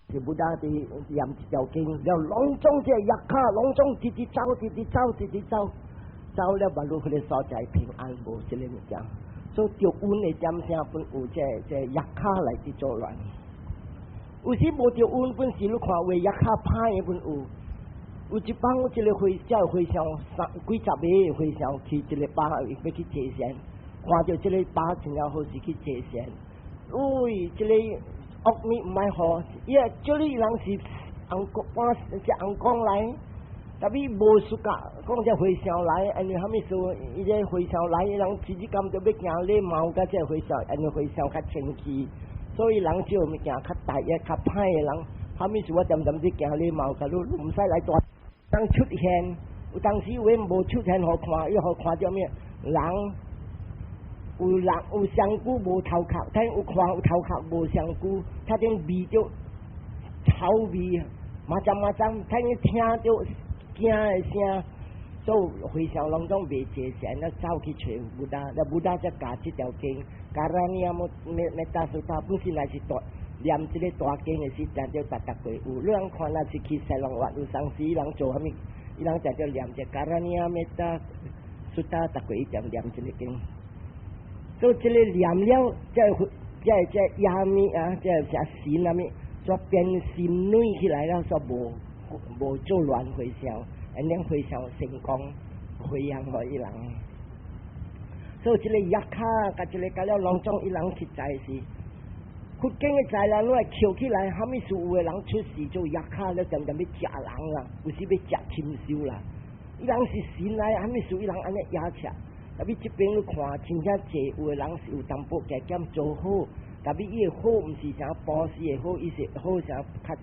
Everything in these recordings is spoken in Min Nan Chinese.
是 Buddha 佇念一條經，了攏總這 yakkha，攏總直直走，直直走，直直走，走了佇彼個所在平安無這个物件。所以著瘟的點聲本有這這 yakkha 來佇作亂。有時無著瘟本是你看有 yakkha 歹的本有。有一擺一個和尚和尚三幾十個和尚去一個壩欲去坐禪，看著這個壩真正好勢去坐禪。喂，這個惡物毋愛予，伊個叫你人是紅光，是紅光來，但伊無資格講這和尚來，因為啥物事？伊這和尚來，伊人直直感覺欲行禮貌，佮這和尚，因為和尚較清氣，所以人少物件較大個、較歹的人，啥物事我恬恬佇行禮貌，佮你毋使來大。當出現，有當時有無出現予看，伊予看著咩？人有人有身軀無頭殼，睇有看有頭殼無身軀，睇見味著臭味，嘛針嘛針，睇見聽著驚的聲，所以和尚攏總袂坐禪，了走去揣 Buddha，了 Buddha 才教這條經，Karaniya Metta Sutta 本身乃是大念這個大經的時，定著逐逐個有。你通看若是去西龍灣，有當時伊人做啥物，伊人定著念這 Karaniya Metta Sutta，逐個一定念這個經。所以這個念了，這這這妖物啊，這啥神啊物，煞變心軟起來了，煞無無做亂和尚，按呢和尚成功回向予伊人。所以這個 yakkha，佮這個佮了攏總伊人實在是，佛經的材料攏會抾起來，啥物事有的人出世做 yakkha 了，漸漸欲食人啦，有時欲食禽獸啦。伊人是神來，啥物事伊人按呢壓起。特別這邊你看，真正濟有的人是有淡薄加減做好，特別伊的好毋是啥布施的好，伊是好啥較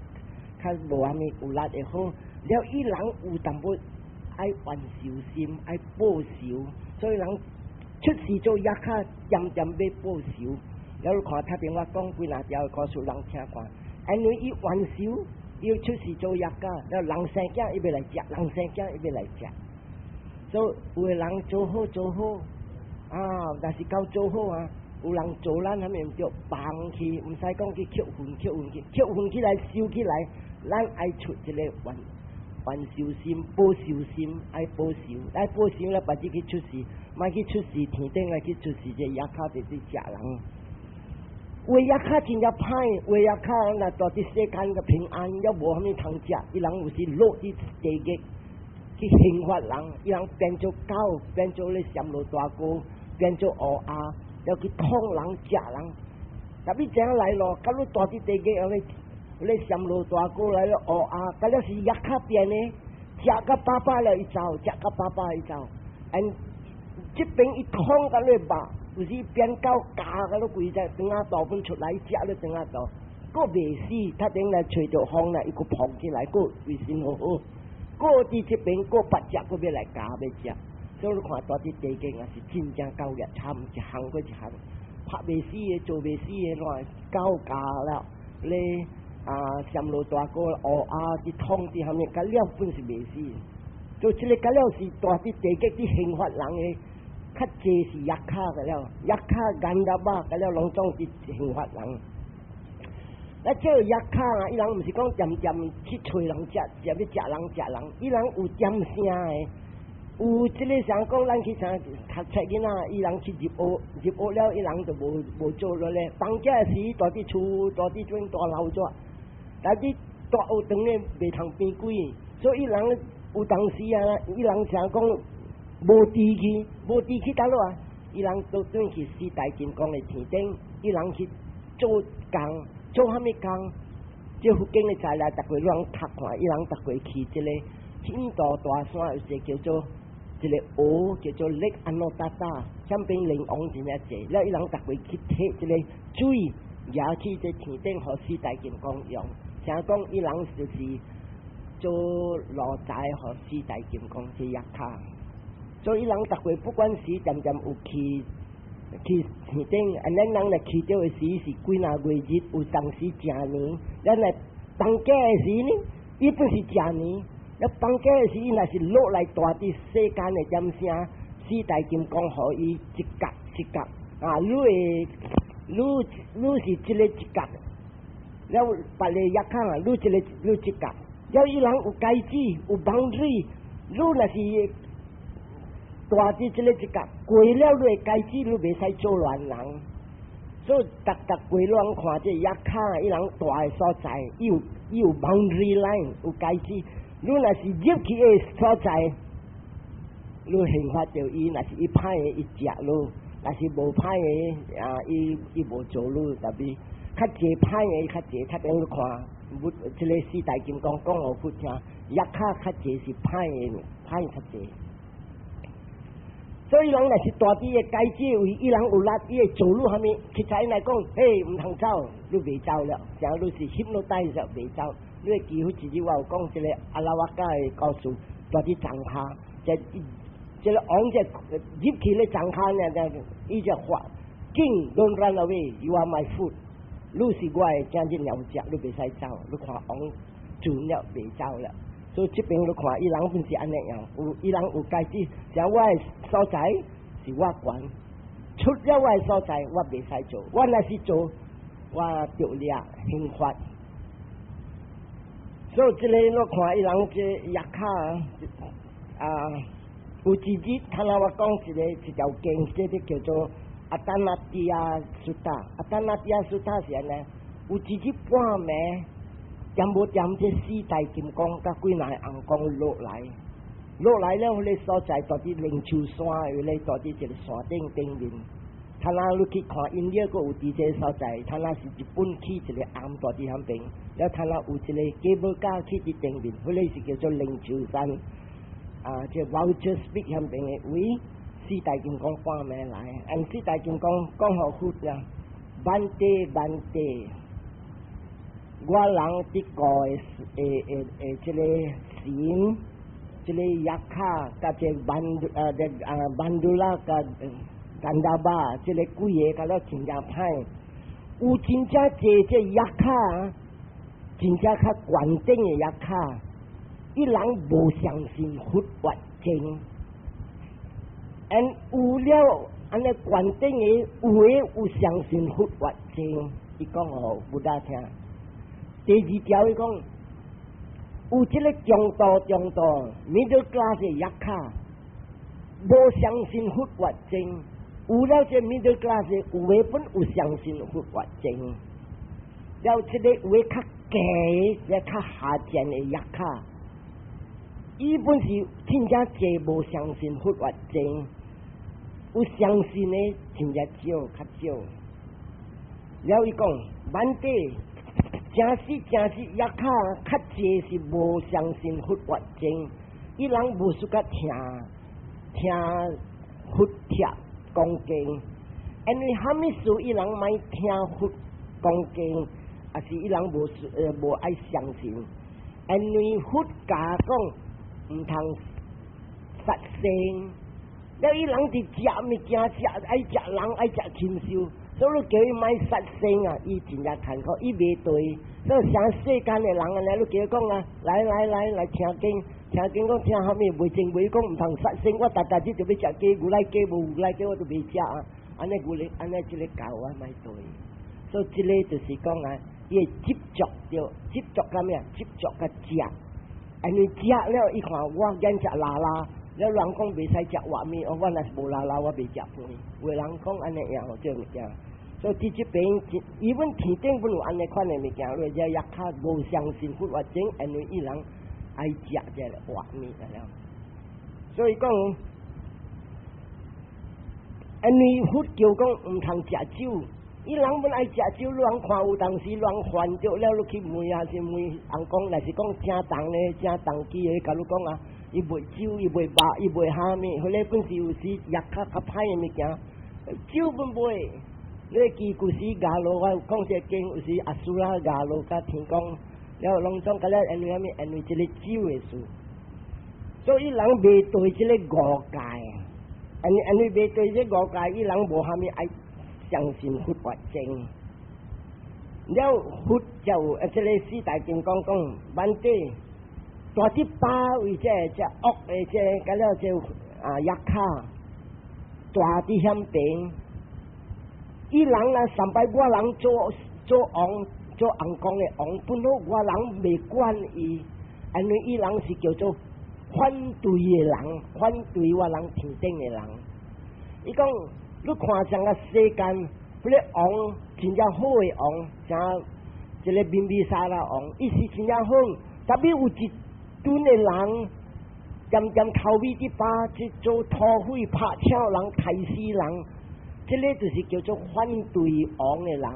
較無啥物有力的好。了伊人有淡薄愛還仇心，愛報仇，所以人出世做 yakkha，漸漸欲報仇。了你看，頭前我講幾若條故事，人聽看，因為伊還仇，伊出世做 yakkha，了人生囝伊欲來食，人生囝伊欲來食。所以有的人做好做好啊，但是夠做好啊，有人做咱啥物毋著放去，毋使講去扣分扣分去，扣分起來收起來，咱愛出一個還還仇心、報仇心，愛報仇，愛報仇了，別子去出世，莫去出世天頂來去出世，這 yakkha 就是食人。有 yakkha 真正歹，有 yakkha 若蹛佇世間個平安，猶無啥物通食，伊人有時落佇地獄去刑罰人，伊人變做狗，變做咧暹羅大哥，變做烏鴉，了去捅人食人。特別怎樣來咯？佮你蹛佇地獄，咧咧暹羅大哥來了烏鴉，佮了是 yakkha 變的，食甲飽飽了伊走，食甲飽飽伊走。嗯，這邊伊捅佮你肉，有時變狗咬佮你規隻腸仔肚本出來，食你腸仔肚，閣袂死，他頂來吹著風啦，伊閣膨起來，閣衛生好好。閣佇這邊閣別隻閣欲來咬欲食，所以你看蹛佇地獄也是真正夠孽慘，一項過一項，拍袂死的，做袂死的，亂狗咬了，咧啊，暹羅大哥烏鴉佇捅佇啥物，佮了本是袂死，就這個佮了是蹛佇地獄佇刑罰人的，較濟是 yakkha 個了，yakkha gandhabba 佮了攏總佇刑罰人。啊，這個 yakkha 啊，伊人毋是講恬恬去揣人食，食欲食人食人，伊人有點聲的，有這個想講，咱去啥讀冊囡仔，伊人去入學，入學了，伊人就無無做落咧。放假時蹛佇厝，蹛佇陣大老紙，但是大學堂咧袂通變鬼，所以伊人有當時啊，伊人想講無志氣，無志氣佗落啊，伊人都轉去四大金剛的天頂，伊人去做工。做啥物工？這佛經的材料，逐個攏讀看，伊人逐個去這個印度大山，有一個叫做一個湖，叫做 Lake Anotatta，遐邊靈王真正濟，了伊人逐個去提這個水，舉去這天頂，予四大金剛用。聽講伊人就是做奴才，予四大金剛這 yakkha，所以伊人逐個不管是漸漸有去。去天頂，啊，咱人來去著的時是幾若月日，有當時正年。咱來放假的時呢，伊本是正年。了放假的時，伊若是落來蹛佇世間的點聲，四大金剛予伊一角一角啊！你的你你是這個一角，了別个 yakkha 啊，你這個你這個，了伊人有界子有 boundary，你若是蹛佇這個這個過了你的界子，你袂使做亂人。所以逐逐過攏看這 yakkha，伊人蹛的所在，伊有 boundary line 有界子，你若是入去的所在，你刑罰著伊，若是伊歹的，伊食你；若是無歹的，啊，伊無做你，特別較濟歹的較濟，較等你看，不，這个四大金剛講予佛聽，yakkha 較濟是歹的，歹較濟。所以人若是蹛佇的界子位，伊人有力，伊會做你蝦米？其實來講，嘿，毋通走，你袂走了，像你是 hypnotize 就袂走。你會記得一日我有講這个阿拉瓦加的故事，蹛佇叢跤，這這个王者入去咧叢跤呢，伊就發，King don't run away，you are my food。你是我的今日鳥食，你袂使走。你看王準了袂走了。所以這邊你看，伊人本是按呢樣，有伊人有界子，像我的所在是我管，出了我的所在我袂使做，我若是做，我著掠刑罰。所以這个我看伊人這 yakkha 啊，有一日，頭先我講一个一條經，這个叫做 Atanatiya Sutta。Atanatiya Sutta 是按呢，有一日半暝，恬無恬這四大金剛佮幾若个尪公落來，落來了，彼个所在蹛佇靈鷲山，有咧蹛佇一个山頂頂面。他若你去看，因了閣有佇這个所在，他若是日本起一個庵蹛佇遐邊，了他若有一個 cable car 去佇頂面，彼个是叫做靈鷲山。啊，這 Vulture Peak 遐邊的位，四大金剛半暝來，按四大金剛講予佛啊，Bhante Bhante。我人得過的的的的這個神，這個 yakkha，佮這班呃這啊 Bandula 佮 Gandhabba，這个幾个佮了真正歹，有真正濟這 yakkha，真正較懸頂的 yakkha，伊人無相信佛法真，and 有了按呢懸頂的有的有相信佛法真，伊講予 Buddha 聽。第二條伊講，有這个中度中度 middle class 的 yakkha，無相信佛法真，有了這 middle class 有的本有相信佛法真，了這个有的較低的，較下賤的 yakkha，伊本是真正濟無相信佛法真，有相信的真正少較少。了伊講，Bhante。真實真實，yakkha 較濟是無相信佛法真，伊人無 suka 聽聽佛帖講經，因為蝦米事伊人莫聽佛講經，抑是伊人無愛相信，因為佛教講毋通殺生，了伊人佇食物件食愛食人愛食禽獸。所以叫伊莫殺生啊，伊真正艱苦，伊袂對。所以像世間的人按呢，你叫伊講啊，來來來來聽經，聽經講聽蝦米袂正袂講毋通殺生，我逐逐日就欲食雞，牛奶雞無牛奶雞我都袂食啊。按呢牛奶按呢這个教啊莫對。所以這个就是講啊，伊會執著著，執著甲咩？執著甲食，因為食了伊看我厭食拉拉。了人講袂使食活物，我若是無拉拉，我袂食飯。有的人講按呢樣這物件，所以佇這邊，伊阮天頂本有按呢款的物件，你這 yakkha 無相信佛法真，因為伊人愛食這个活物了。所以講，因為佛教講毋通食酒，伊人本愛食酒，你通看有當時亂犯著了，你去問啊，是問尪公，若是講誠重咧，誠重機的，共你講啊。伊賣酒，伊賣肉，伊賣蝦米，彼个本是有時藥較較歹的物件，酒本賣。你會記舊時牙羅我講這個經，有時 asura 牙羅佮天公，了攏總佮了因為蝦米？因為這个酒的事，所以人袂對這个五戒，因為袂對這個五戒，伊人無蝦米愛相信佛法真。了佛就啊，這个四大金剛講，Bhante。蹛佇百位這這惡的這，佮了這啊 yakkha，蹛佇遐邊，伊人啊上擺我人做做王，做尪公的王，本來外人袂管伊，因為伊人是叫做反對的人，反對外人天頂的人。伊講，你看整個世間，彼個王真正好的王，像這個賓比沙羅王，伊是真正好，tapi 有一陣的人，恬恬頭尾佇巴去做土匪拍搶人、刣死人，這個就是叫做反對王的人。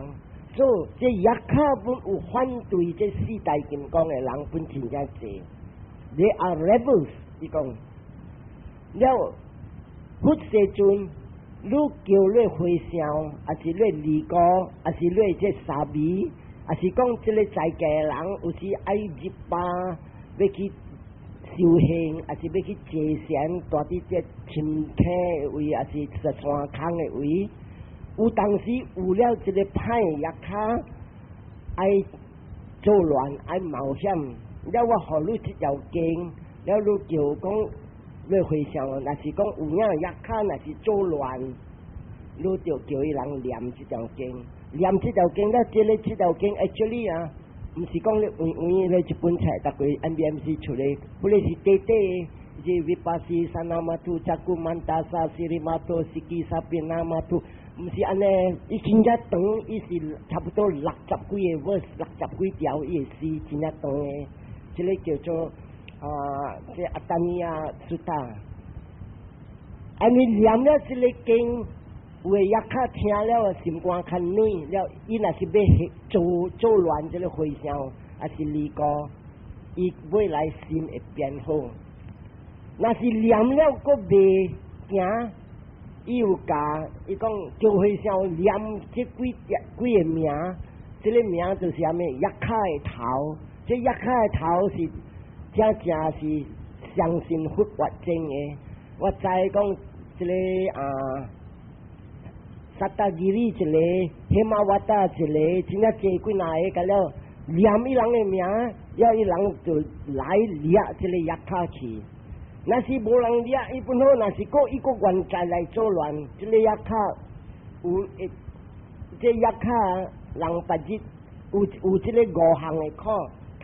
所以這 yakkha 本有反對這四大金剛的人本真正濟。They are rebels，伊講了佛世尊，你叫你和尚，抑是你尼姑，抑是你這沙彌，抑是講這个在家人，有時愛入巴欲去修行，抑是欲去坐禪，蹛佇這深坑的位，抑是山空的位，有當時有了這个歹 yakkha，愛作亂，愛冒險，了我予你這條經，了你叫講你和尚，若是講有影 yakkha，若是作亂，你就叫伊人念這條經，念這條經了，這个這條經 actually 啊，毋是講你遠遠咧一本冊，逐個 NBMC 出來，本來是短短的，是 Vipassi Sanamatu Cakkhu Mantassa Sirimato Sikisa Pinamatu，毋是按呢，伊真正長，伊是差不多六十幾个 verse，六十幾條伊的詩，真正長的，這个叫做啊，這 Atthaniya Sutta。因為念了這个經，有的 yakkha 聽了心肝較軟了，伊若是欲做做亂這个和尚，抑是尼姑，伊未來心會變好。若是念了閣袂驚，伊有教，伊講叫和尚念這幾條幾个名，這个名就是啥物？yakkha 的頭，這 yakkha 的頭是真正是相信佛法真的。我知講這个啊，Sātāgiri 一个，Hemavata 一个，真正濟幾若个，甲了念伊人的名，了伊人就來掠這个 yakkha 去。若是無人掠伊本好，若是閣伊閣願再來作亂，這个 yakkha 有會，這 yakkha 人別日有這个五項的苦，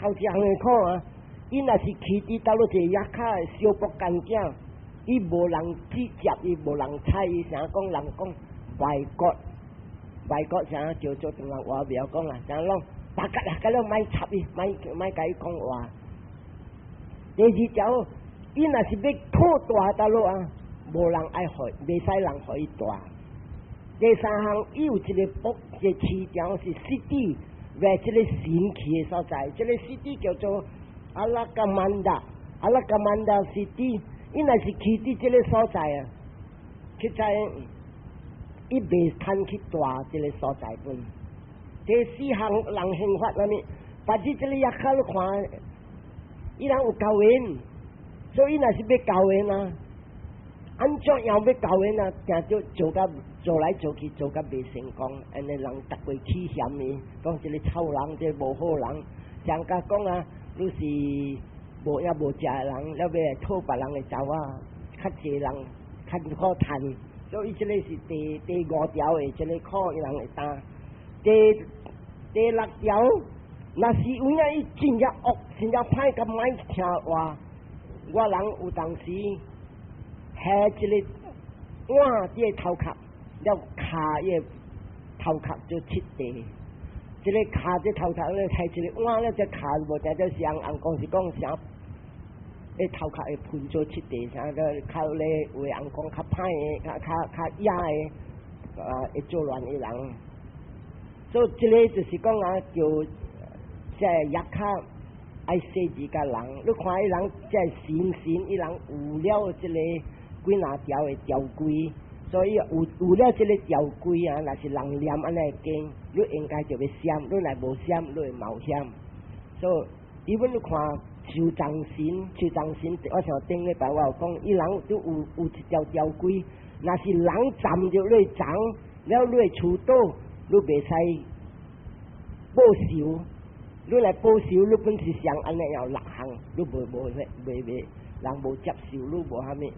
頭一項的苦啊，伊若是去佇佗落一個 yakkha 小不乾淨，伊無人接接伊，無人睬伊，啥講人講外國，外國啥叫做中國話袂曉講啦，啥攏大家啦，甲了莫插伊，莫莫共伊講話。第二條，伊若是欲討蹛佗落啊，無人愛予，袂使人予伊蹛。第三項，伊有一个博，一个市場是 city，為這个神奇的所在，這个 city 叫做 Alakamanda，Alakamanda city，伊若是去佇這个所在啊，去在伊袂通去蹛這个所在本。第四項人刑罰啥物？別日這个 yakkha 你看，伊人有交緣，所以伊若是欲交緣啊，按怎樣欲交緣啊？定著做甲做來做去做甲袂成功，按呢人逐個起嫌伊，講這个臭人，這個無好人，像甲講啊，你是無影無食的人，了欲來討別人的查某，較濟人較好趁，所以這个是第五條的這个苦，伊人會擔。第六條，若是有影伊真正惡，真正歹，佮莫聽話，我人有當時下一个碗佇个頭殼，了敲伊个頭殼做七塊。這个敲這頭殼咧，下一個碗咧，這敲無定做啥，尪公是講啥？伊頭殼會分做七塊，啥個較咧有的尪公較歹的，較較較野的，啊，會作亂的人。所以這个就是講啊，叫這 yakkha 愛細緻共人，你看伊人這神神，伊人有了這个幾若條的條規，所以有了這个條規啊，若是人念按呢經，你應該就欲閃，你若無閃，你會冒險。所以，伊阮你看樹藏神，樹藏神，我想頂禮拜我有講，伊人都有一條條規，若是人站著你叢，了你厝倒，你袂使報仇，你來報仇，你本是想按呢有六項，你無無袂袂，人無接受，你無蝦米。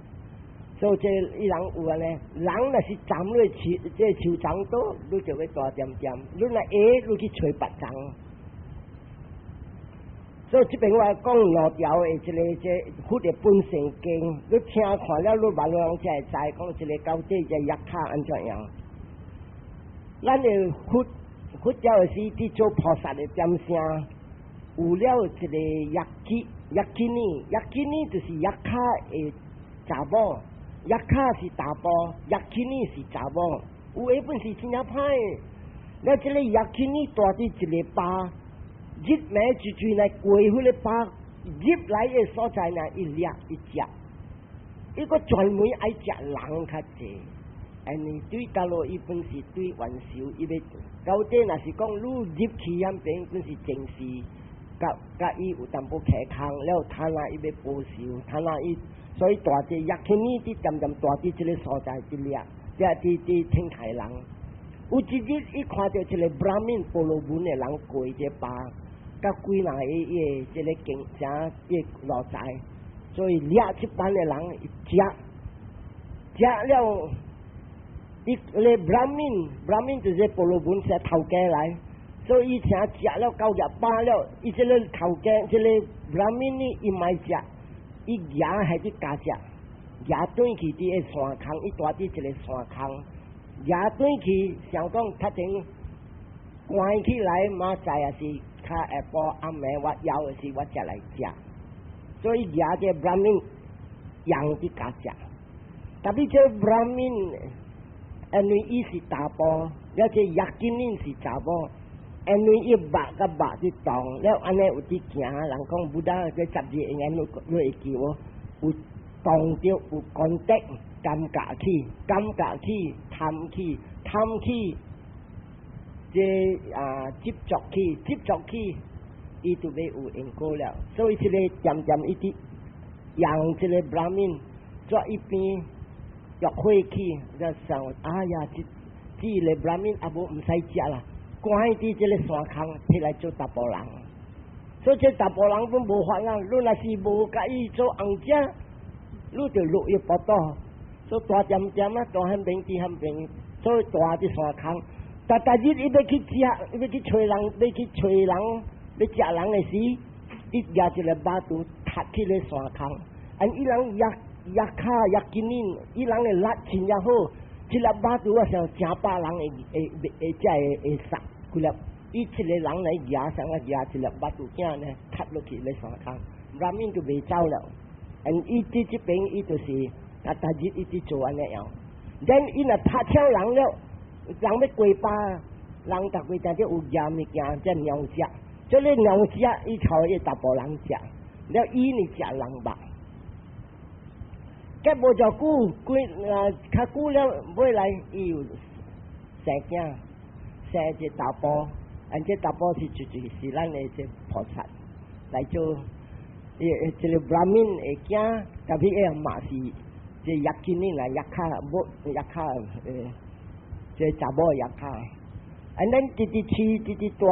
所以這伊人有按呢，人若是站你樹，這樹叢倒，你就欲大點點；你若下，你去揣別人。所以這邊我講兩條的這個這佛的本生經，你聽看了，你慢慢才會知講這個到底這 yakkha 按怎樣。咱的佛佛教的是佇做菩薩的點聲，有了一個 yakkhī，yakkhīnī，yakkhīnī 就是 yakkha 的查某，yakkha 是查埔，yakkhīnī 是查某，有一本是真正歹。了這個 yakkhīnī 蹛佇一个巴，日暝一陣來過彼个巴，入來的所在呢，伊掠伊食，伊閣專門愛食人較濟。因為對大陸伊本是對冤仇，伊欲到底若是講你入去遐邊本是前世，佮佮伊有淡薄起空了，他那伊欲報仇，他那伊所以蹛這 yakkhīnī 佇漸漸蹛佇這个所在佇掠，即佇佇天台人。有一日伊看著一个 Brahmin 婆羅門的人過這巴，佮幾若個伊的這个經啥伊奴才，所以掠這班的人食食了。伊个 Brahmin，Brahmin 就是婆羅門，是頭家來，所以伊請食了夠入飽了，伊這个頭家這个 Brahmin 呢，伊莫食，伊蜈還佇加食，蜈轉去佇个山空，伊蹛佇一个山空，蜈轉去想講較前關起來，明仔也是較下晡暗暝我枵的時，我才來食，所以蜈這 Brahmin 養佇加食，tapi 這 Brahmin，因為伊是查埔，了這 yakkhīnī 是查某，因為伊肉佮肉佇動，了按呢有佇行，人講 Buddha 這十二因緣你會記無？有動著有 contact，感覺起，感覺起，貪起，貪起，這啊執著起，執著起，伊就欲有因果了。所以這个漸漸伊佇養這个 Brahmin 做一邊。欲火起，就想哎呀，這這个 Brahmin 啊無毋使食啦，關佇這个山空提來做查埔人。所以這查埔人本無法啊，你若是無共伊做尪仔，你就落欲跋倒。所以蹛漸漸啊，蹛彼邊佇彼邊，所以蹛佇山空。逐逐日伊欲去食，伊欲去揣人，欲去揣人，欲食人的時，伊舉一个肉櫥踢去咧山空，按伊人 yakkha yakkhīnī，伊人的力真正好，這粒肉櫥我想成百人會會會才會會殺幾粒，伊一個人來舉上啊舉一粒肉櫥囝呢，踢落去咧山空，Brahmin 就袂走了。按伊佇這邊伊就是啊，逐日一直做按呢樣。then 伊若拍槍人了，人欲過巴，人逐規定有舉物件，這鳥食，這个鳥食伊予伊查埔人食，了伊呢食人肉。結無偌久，幾啊較久了，尾來伊有生囝，生一個查埔，按這查埔是就是咱的這菩薩來做，伊這个 Brahmin 的囝，tapi 伊嘛是這 yakkhīnī 啦，yakkha 某 yakkha 這查某 yakkha，and then 直直飼直直大，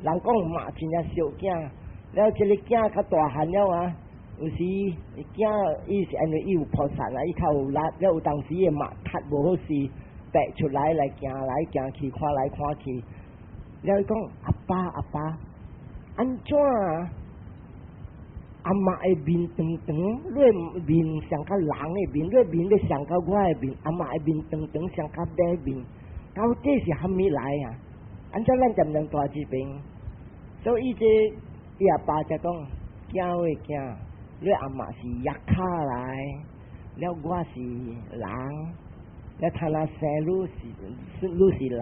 人講嘛真正惜囝，了這个囝較大漢了啊。有時囝伊是因為伊有菩薩啦，伊較有力，了有當時伊嘛踢無好勢，爬出來來行來行去，看來看去，了伊講阿爸阿爸，按怎阿嬤的面長長，你的面像較人的面，你的面欲像較我的面，阿嬤的面長長像較馬面，到底是蝦米來啊？按怎咱漸漸蹛這邊？所以這伊阿爸才講，囝喂囝。你阿嬤是 yakkha 來，了我是人，了他若生你是你是人，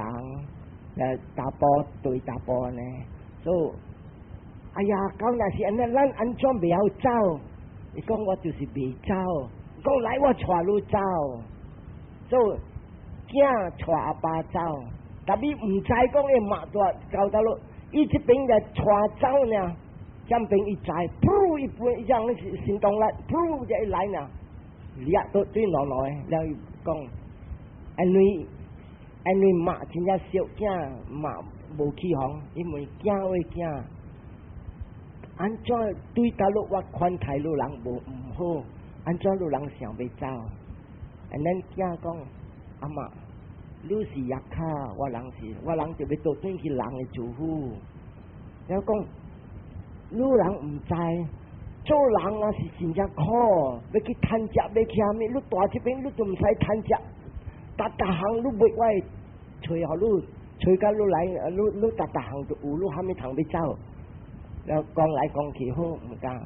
了查埔對查埔呢，所以哎呀，到若是按呢，咱按怎袂曉走？伊講我就是袂走，講來我帶你走，所以囝帶阿爸走，tapi 毋知講伊媽蹛到佗落，伊這邊就帶走呢。這邊一知，噗一分一樣心動力，噗就一來呢，掠都對牢牢的，了伊講，因為因為媽真正惜囝，媽無去予，因為囝為囝，按怎對佗落我款待你人無毋好，按怎你人想欲走？and then 囝講，阿嬤，你是 yakkha，我人是，我人就欲倒轉去人的主婦，了講。女人毋知，做人啊是真正苦，欲去趁食，欲去啥物，你蹛這邊你都毋使趁食，逐逐項你袂我會揣予你，揣甲你來，你你逐逐項都有，你啥物通欲走？了講來講去好毋敢。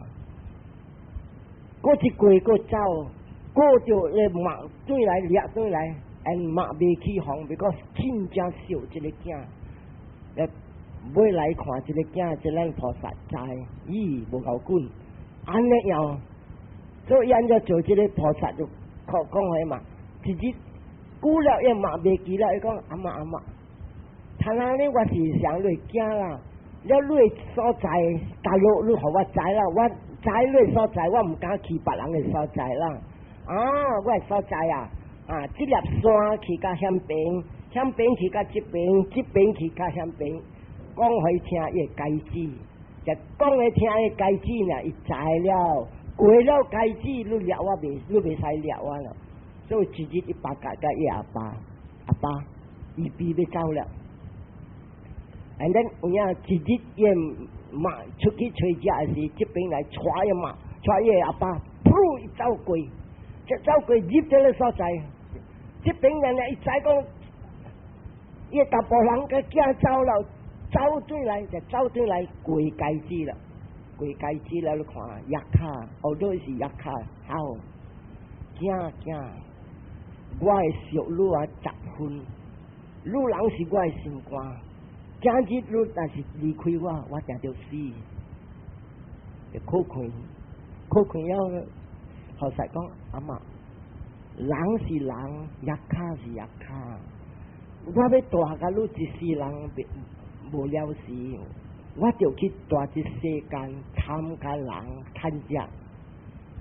過一過閣走，過著咧媽轉來掠轉來，and 媽袂起防，because 真正惜這个囝。咧尾來看這个囝，這咱菩薩知，咦，無夠滾，按呢樣，所以按怎做這个菩薩就講講話嘛，一日久了伊嘛袂記了，伊講阿媽阿媽，他那呢我是想你囝啦，了你的所在，大陸你予我知啦，我知你的所在，我毋敢去別人的所在啦。啊，我的所在啊，啊，這粒山去較遐邊，遐邊去較這邊，這邊去較遐邊，講予伊聽伊會開始，就講予聽伊開始呢，伊知了，過了開始，你掠我袂，你袂使掠我了。所以一日伊八甲佮伊阿爸，阿爸，伊比欲走了。And then 有影一日伊媽出去揣食的時，這邊來帶伊媽，帶伊阿爸，噗伊走過，一走過入這个所在，這邊人呢伊知講，伊查埔人佮囝走了，走轉來就走轉來過街子了，過街子了，你看yakkhā，哦，你是 yakkhā，好，囝囝，我會惜你啊十分，你人是我的心肝。今日你若是離開我，我定著死。就苦困，苦困了，後世講阿媽，人是人，yakkhā 是 yakkhā。我欲蹛共你一世人，無了時，我就去蹛這世間參加人趁食。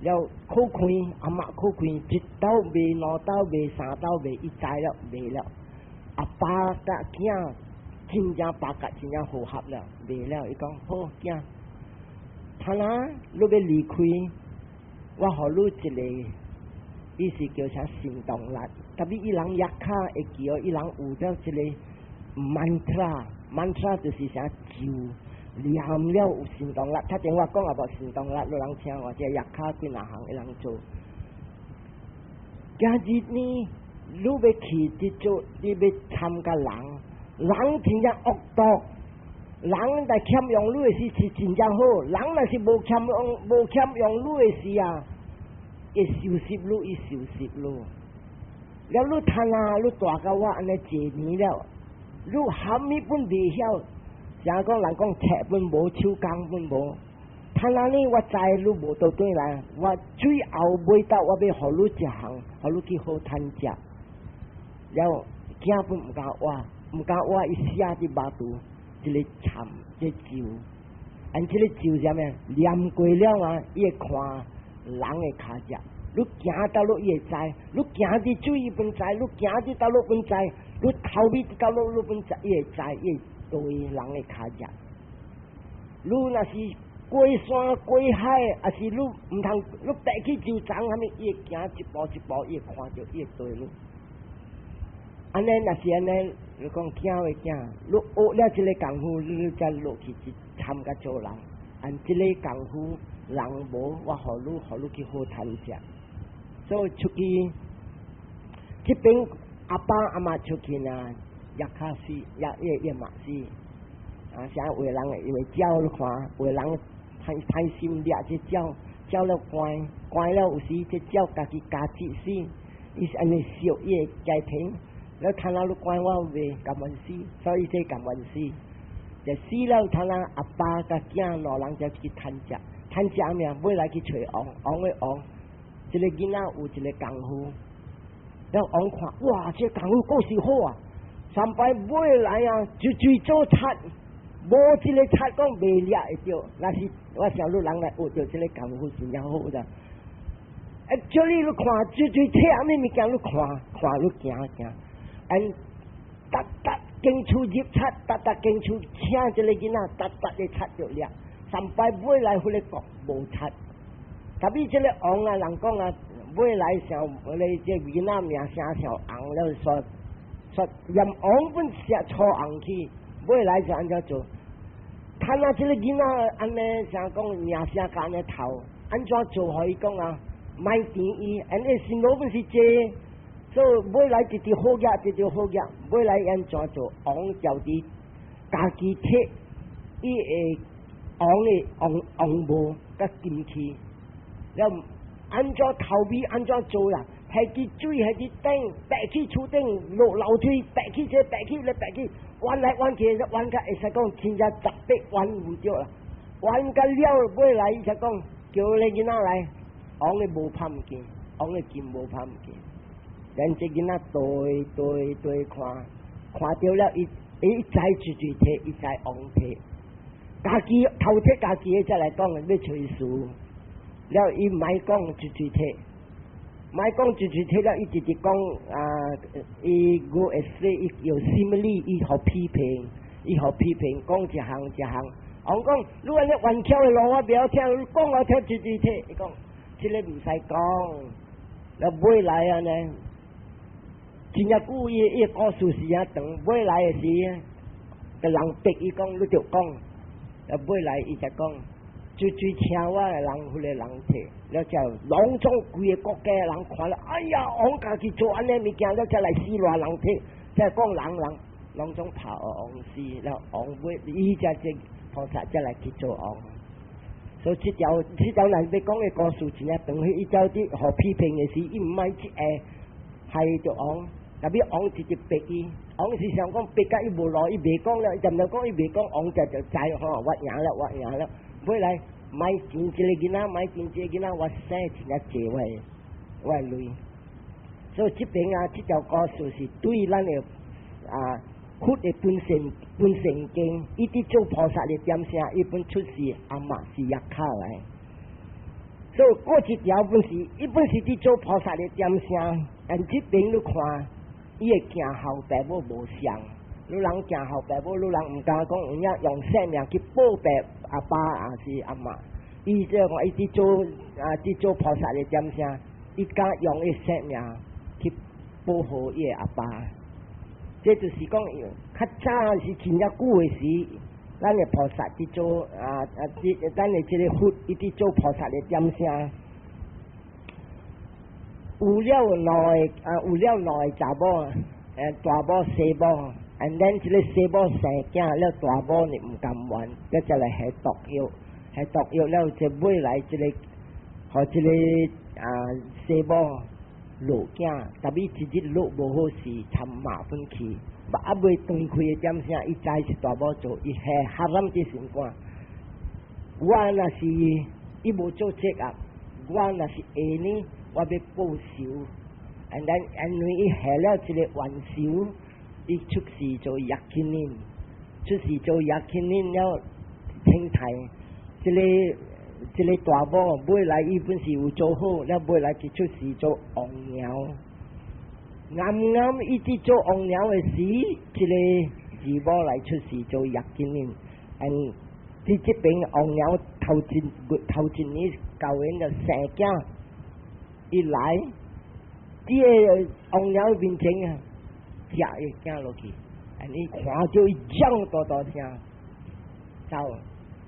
了苦困，阿媽苦困，一斗賣兩斗賣三斗賣，伊知了袂了。阿爸佮囝真正八甲真正和合了，袂了。伊講好囝，他若你欲離開，我予你一个，伊是叫啥行動力。特別伊人 yakkhā 會叫，伊人有了這个 mantra，mantra 就是啥咒，念了有行動力。頭前我講也無行動力，你人聽我這 yakkhā 幾若項伊人做。今日呢，你欲去佇做，你欲參加人，人真正惡毒，人來欠用你的時是真正好，人若是無欠用無欠用你的時啊，會收拾你，伊收拾你。了你趁啊，你蹛共我按呢濟年了，你啥物本袂曉，像講人講冊本無，手工本無。趁啊呢，我知你無倒轉來，我最後尾到我欲予你一項，予你去好趁食。了囝本毋敢活，毋敢活，伊寫佇肉肚一个參，這咒，按這个咒啥物？念過了啊，伊會看人的跤跡。你行佗落伊會知，你行佇水伊本知，你行佇佗落本知，你頭尾佇佗落你本知，伊會知，伊會對人的跤跡。你若是過山過海，抑是你毋通，你爬去石層啥物，伊會行一步一步，伊會看著，伊會對你。按呢，若是按呢，你講囝的囝，你學了這个功夫，你才落去去參加做人。按這个功夫，人無，我予你，予你去好趁食。所以出去，這邊阿爸阿媽出去呢，yakkhā 死，也也也嘛死。啊，啥有的人因為鳥你看，有的人貪貪心掠這鳥，鳥了關，關了有時這鳥家己家己死，伊是按呢惜伊的家庭。了趁啊你關我袂甘願死，所以這甘願死。就死了，趁啊阿爸佮囝兩人才去趁食，趁食咩？尾來去揣王，王的王，這个囡仔有一个功夫，了王看，哇，這个功夫夠是好啊！三擺尾來啊，就追做賊，無一个賊講袂掠會著。若是我想你人來學著這个功夫真正好的。啊，叫你你看，追追睇啥物物件，你看看你行行。按逐逐間厝入賊，逐逐間厝請這个囡仔，逐逐个賊就掠。三擺尾來彼个國無賊，特別這个王啊，人講啊，尾來想咧這囡仔名聲上紅了，說說連王本寫錯紅去，尾來就按怎做？看啊，這個囡仔按呢，像講名聲佮按呢頭，按怎做予伊講啊？莫甜伊，按呢心路本是這，所以尾來直直好額，直直好額，尾來按怎做？王叫佇家己提伊的王的王王帽佮金器，了按怎頭尾按怎做啦？係佇水，係佇頂，爬去厝頂落樓梯，爬去這，爬去咧，爬去，彎來彎去，彎甲會使講真正十八彎有著啦。彎甲了尾來，伊才講叫你囡仔來，王的帽拍毋見，王的金帽拍毋見。咱這囡仔對對對看，看著了，伊伊知隨隨提，伊知王提，家己頭提家己的才來講欲揣輸，了伊莫講隨隨提。莫講隨隨提了，伊直直講啊，伊我會說伊用 simile，伊予批評，伊予批評，講一項一項。王講，你按呢頑強的路我袂曉聽，你講我聽隨隨提。伊講，這个毋使講，了尾來按呢，真正久伊伊故事是遐長，尾來的時，個人逼伊講，你就講，了尾來伊才講。最最請我的人，彼個人提，了就攏總規个國家的人看了，哎呀，王家己做按呢物件，了才來死偌人提，才講人人攏總拍王死，了王尾伊才這菩薩才來去做王。所以這條這條咱欲講的故事真正長，伊照佇予批評的時，伊毋愛一下害著王，特別王直直逼伊，王是想講逼甲伊無路，伊袂講了，伊漸漸講伊袂講，王就就知吼，我贏了，我贏了。尾來買錢一個囡仔，買錢一個囡仔，我生真正濟我的我的淚。所以這邊啊，這條故事是對咱的啊佛的本性本性經，伊佇做菩薩的點聲，伊本出世阿媽是藥卡來。所以過一條本是，伊本是佇做菩薩的點聲，但這邊你看，伊的行孝爸母無相。你人行孝爸母，你人毋敢講有影用性命去報答阿爸抑是阿媽。伊這講伊佇做啊，佇做菩薩的點聲，伊敢用伊性命去保護伊的阿爸。這就是講，較早是真正久的時，咱的菩薩佇做啊啊，佇咱的這個佛伊佇做菩薩的點聲。有了兩個啊，有了兩個查某，大某細某。And then 這個細某生囝了，大某呢毋甘願，了才來下毒藥，下毒藥了，就尾來這個，予這個啊細某落囝，特別一日落無好勢，參馬糞去，猶未斷開的點聲，伊知是大某做，伊下哈暗佇心肝。我若是伊無做這個，我若是下呢，我欲報仇。And then 因為伊下了這個冤仇。伊出世做藥氣人，出世做藥氣人了，天台，這个這个大某尾來伊本是有做好，了尾來去出世做王鳥。啱啱伊佇做王鳥的時，這个二某來出世做藥氣人，嗯，佇這邊王鳥頭一頭一年教𪜶就生囝，伊來，佇个王鳥面前啊，食伊囝落去，你看著伊講大大聲，走。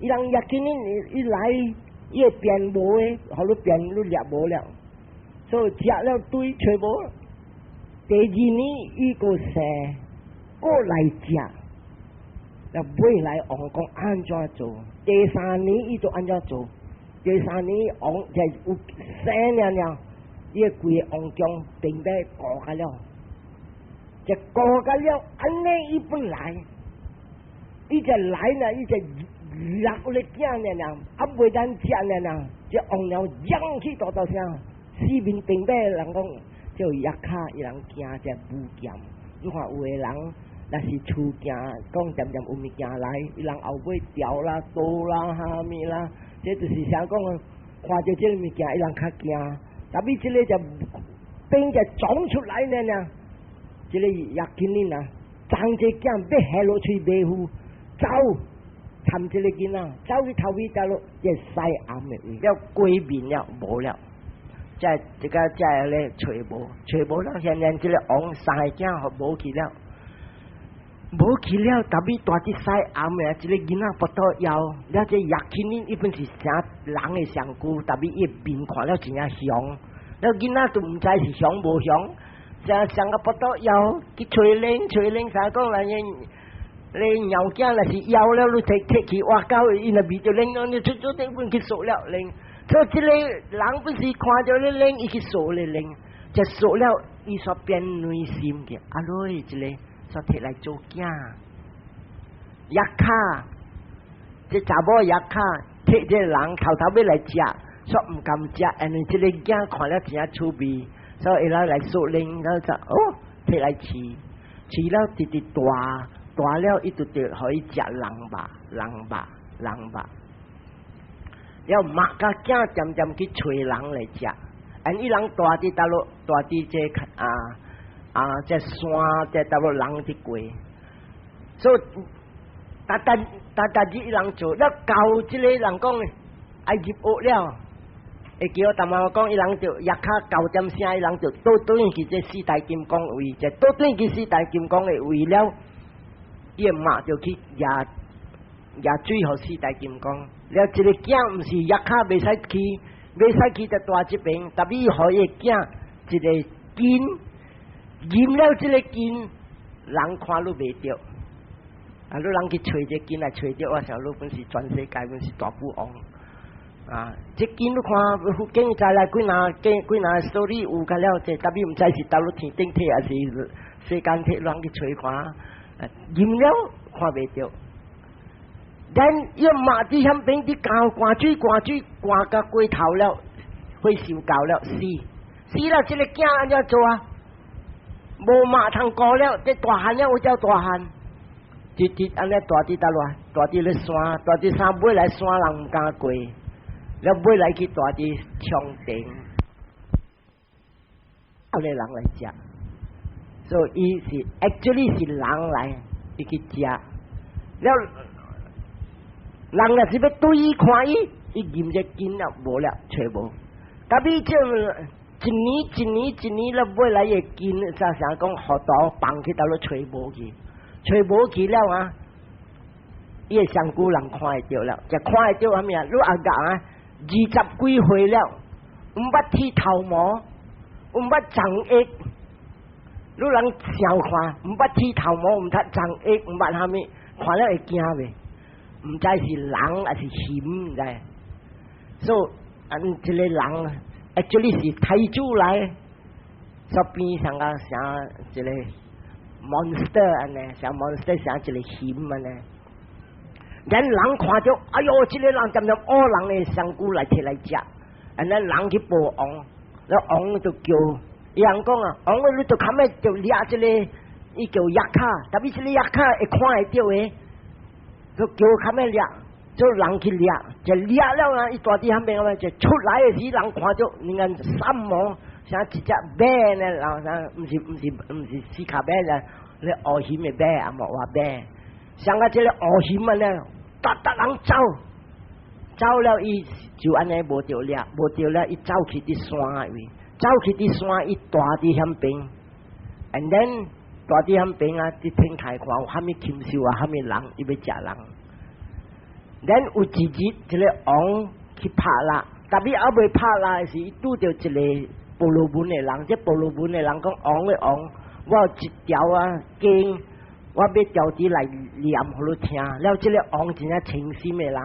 伊人藥氣人一來，伊會變無的，予你變你掠無了，所以食了堆揣無。第二年伊閣生，閣來食，了尾來王講按怎做？第三年伊就按怎做？第三年王就有生了了，伊个規个王宮並欲顧甲了。就顧甲了，按呢伊本來，伊就來呢，伊就落咧囝爾爾，啊袂當食爾爾，這王鳥嚷起大大聲，四面頂尾人講，叫藥卡伊人驚這舞劍。你看有的人若是厝驚，講漸漸有物件來，伊人後尾調啦、刀啦、蝦米啦，這就是想講，看著這个物件，伊人較驚。特別這个就變就長出來爾爾。這个藥氣人啊，長這囝欲下落喙袂赴，走參這个囡仔，走去頭尾掉落，這西暗的位，了鬼面了無了，這這個這個咧揣無，揣無了，現在這个王三个囝予無去了。無去了，tapi 蹛佇西暗的，這個囡仔腹肚枵，了這 yakkhini 伊本是啥人的身軀，tapi 伊面看了真正凶，了囡仔都毋知是凶無凶，像上個腹肚枵去揣奶揣奶，啥講來你貓囝若是枵了，你提提去挖狗，伊若味著奶，你出做頂本去索了奶。所以這個人本是看著咧奶，伊去索咧奶，就索了，伊煞變內心嘅，啊唻，這個煞提來做囝。Yakkha，這查某 yakkha，提這個人頭頭尾來食，煞毋甘食，因為這個囝看了真趣味，所以伊拉來索奶，然後就哦，提來飼，飼了直直大，大了伊就得予伊食人肉，人肉，人肉。了媽佮囝漸漸去揣人來食，and 伊人蹛佇佗落，蹛佇這啊啊這山，這佗落人佇過，所以逐逐逐逐日伊人做，了到這個人講愛入屋了，會記我淡仔講，伊人就 yakkha 九點聲，伊人就倒轉去這四大金剛位，就倒轉去四大金剛的位了，伊的媽就去舁舁水予四大金剛。了，這個囝毋是 yakkha 袂使去，袂使去就蹛這邊，tapi 予伊的囝一個金，飲了這個金，人看你袂著。啊，你人去揣這金來揣著，我想你本是全世界本是大富翁。啊，這金你看，福建知來幾若幾幾若 story 有個了，這 tapi 毋知是佗落天頂提，還是世間提，人去揣看，飲了看袂著。咱伊媽佇遐邊佇交灌水灌水灌甲過頭了，火燒到了死死了，這個囝按怎做啊？無媽通顧了，這大漢了有遮大漢，直直按呢蹛佇佗落，蹛佇咧山，蹛佇山尾來山人毋敢過，了尾來去蹛佇長亭，後個人來食，所以伊是 actually 是人來，伊去食了。人若是欲對伊看伊，伊飲這金了無了，揣無。tapi 這一年一年一年了，尾來的金，就啥講河道放去佗落揣無去，揣無去了啊！伊的身軀人看會著了，就看會著啥物啊？你阿講啊，二十幾歲了，毋捌剃頭毛，毋捌長腋，你人想看，毋捌剃頭毛，毋捌長腋，毋捌啥物，看了會驚袂？毋知是人還是熊，毋知。所以，按這個人，actually 是太子來，所變成個像一個 monster 按呢，像 monster 像一個熊按呢。咱人看著，哎喲，這個人漸漸惡人的身軀來提來食，按呢人去報王，了王就叫，伊人講啊，王你就較尾就掠這個，伊叫 yakkha，tapi 這個 yakkha 會看會著的。就叫較尾掠，做人去掠，就掠了啊！伊蹛佇遐邊啊，就出來的時，人看著你看三毛，像一隻馬呢，然後啥，毋是毋是毋是四跤馬咧，咧烏熊的馬啊，無話馬，像啊這個烏熊啊咧，逐逐人走，走了伊就按呢無著掠，無著掠，伊走去佇山位，走去佇山，伊蹛佇遐邊，and then 蹛佇遐邊啊，佇天台看有啥物禽獸啊，啥物人，伊欲食人。then 有一日，這個王去拍獵，tapi 猶未拍獵的時，伊拄著一個婆羅門的人。這婆羅門的人講：王的王，我有一條啊經，我欲調佇來念予你聽。了，這個王真正誠心的人，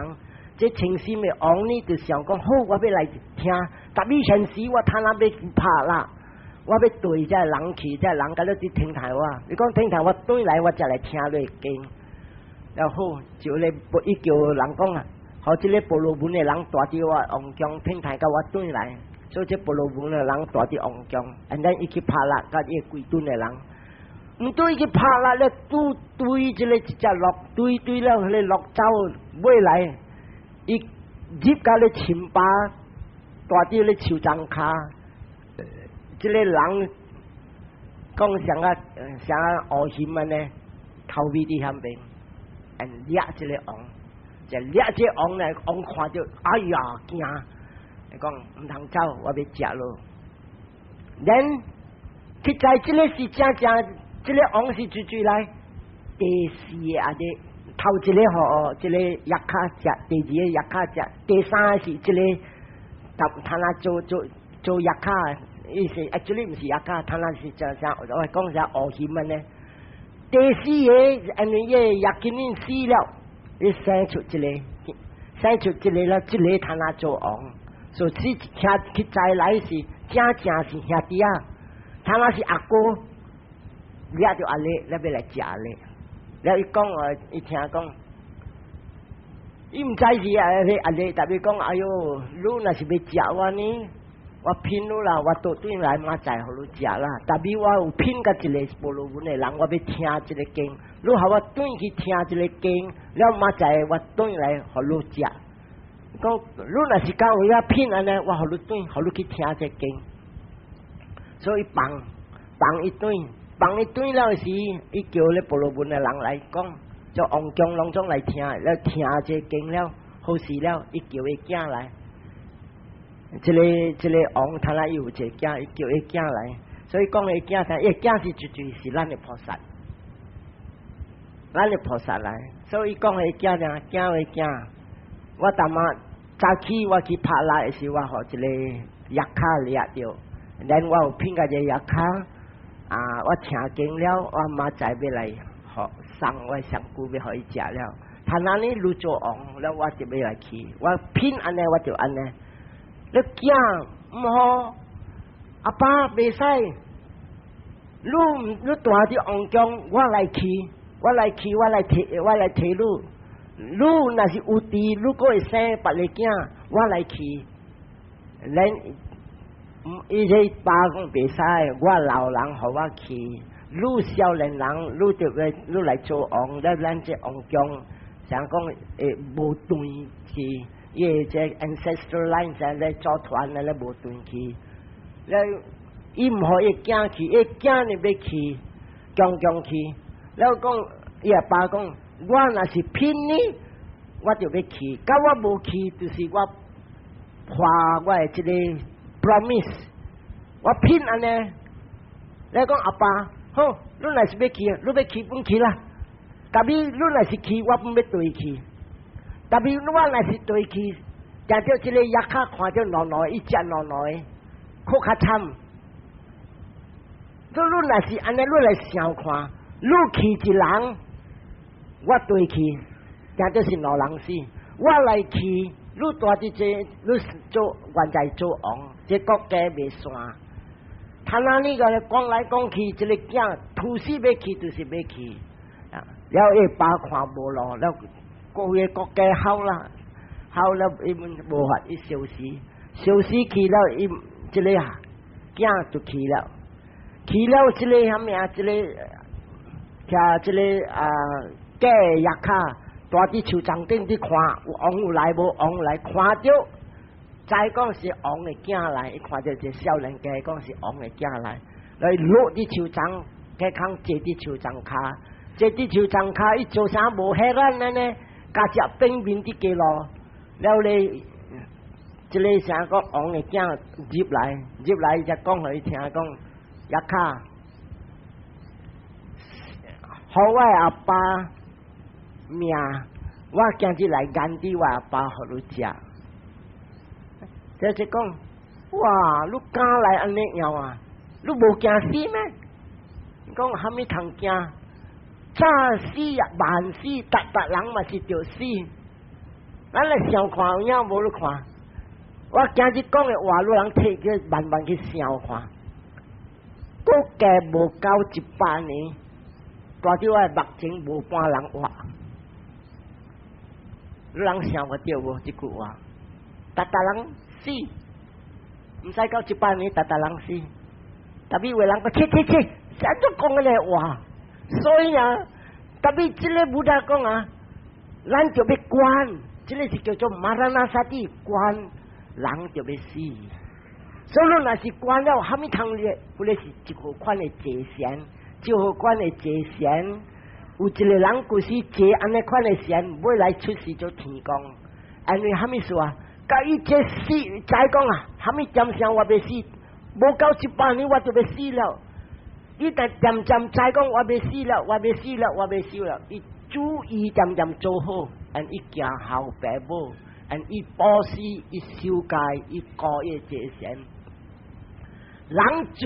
這誠心的王呢，就想講好，我欲來聽。tapi 現時我趁仔欲拍獵，我欲對這人去，這人共你佇聽台我。你講聽台我轉來，我才來聽你的經。了好，就咧，伊叫人講啊，予這個婆羅門的人蹛佇我王宮聽台，共我轉來。所以這婆羅門的人蹛佇王宮，and then 伊去拍獵，佮伊隨隊的人，毋對伊去拍獵咧，拄對這個一隻鹿，對對了，彼個鹿走尾來，伊入到咧深巴，蹛佇咧樹叢跤，這個人講像啊像啊烏熊按呢，頭尾佇遐邊。掠這個王，就掠這個王呢，王看著，哎呀驚！伊講毋通走，我欲食囉。Then 去知這個是正正，這個王是水水來，第四個阿咧，頭一個予這个 yakkha 食，第二个 yakkha 食，第三個是這個，他那做做做 yakkha，伊是 actually 毋是 yakkha，他那是做啥？我講啥惡險呢？第四個因為伊个 yakkhini 死了，伊生出一個，生出一個了，這个他那做王，所以聽去再來是正正是兄弟啊，他那是阿哥，掠著阿咧，了欲來食咧。了伊講哦，伊聽講，伊毋知是啊，彼阿咧，特別講，哎喲，你若是欲食我呢，我騙你啦，我倒轉來明仔載予你食啦。特別我有騙共一個婆羅門的人，我欲聽這个經，你予我轉去聽這个經，了明仔載我轉來予你食。講你若是敢有影騙按呢，我予你轉，予你去聽這經。所以放放伊轉。放伊轉了時，伊叫咧婆羅門的人來講，就王宮攏總來聽，了聽這經了，好勢了，伊叫伊囝來。這个這个王他那有一個囝，伊叫伊囝來，所以講伊囝啥？伊囝是絕對是咱的菩薩，咱的菩薩來。所以講伊囝啥？囝伊囝，我逐仔早起我去拍獵的時，我予一個 yakkha 掠著，然我有騙共一个 yakkha。啊！我聽經了，我明仔載欲來予送我上久欲予伊食了。他那呢你做王了，我就欲來去。我騙按呢，我就按呢。你囝毋好，阿爸袂使。你你蹛佇王宮，我來去，我來去，我來提，我來提你。你若是有智，你閣會生別个囝，我來去。咱伊這爸講袂使，我老人予我去。你少年人，你就欲你來做王，了咱這王宮，想講會無斷去，伊的這 ancestral line 在咧組團咧無斷去。了伊毋予伊囝去，伊囝呢欲去，強強去。了講伊阿爸講，我若是騙你，我就欲去；佮我無去，就是我破我的這个 promise。我騙按呢，你講阿爸，好，你若是欲去，你欲去本去啦。特別你若是去，我本欲綴去。特別我若是綴去，定著這个 yakkha 看著兩兩，伊食兩兩，閣較慘。你若是按呢，你來想看，你去一人，我綴去，定著是兩人死。我來去，你蹛佇這，你做原在做王，這國家袂散。他那裡個講來講去，這个囝吐死欲去，就是欲去。啊，了伊爸看無路，了各個國家好啦，好了，伊們無法伊消失，消失去了，伊這个囝就去了，去了這个啥物啊？這个聽這个啊假 yakkha，蹛佇樹叢頂佇看，有王有來無？王來看著。知講是王的囝來，伊看著一個少年家講是王的囝來，來落佇樹叢，加空坐佇樹叢跤，坐佇樹叢跤，伊做啥無彼咱按呢？共食反面佇街路，了咧，這个啥講王的囝入來，入來才講予伊聽講，yakkha，予我阿爸命，我今日來研佇我阿爸予你食。就是講，哇！你敢來按呢樣啊？你無驚死咩？講啥物通驚？早死啊，慢死，逐逐人嘛是著死。咱來想看有影無？你看，我今日講的話，你通提去慢慢去想看。閣加無夠100年，蹛佇我的目前無半人活。你人想會著無？這句話，逐逐人死，毋使到100年，逐逐人死。特別有的人講，切切切，啥都講彼个話，所以啊，特別這个 Buddha 講啊，咱就欲觀，這个是叫做 maranasati 觀，人就欲死。所以若是觀了，啥物通咧？彼个是一號款的坐禪，一號款的坐禪。有一个人舊時坐按呢款的禪，欲來出世做天公。因為啥物事啊？共伊這死，知講啊，啥物點聲我欲死，無夠一百年我就欲死了。伊但漸漸知講我欲死了，我欲死了，我欲死了。伊注意漸漸做好，and 伊行孝爸母，and 伊布施，伊守戒，伊顧伊這善。人醉，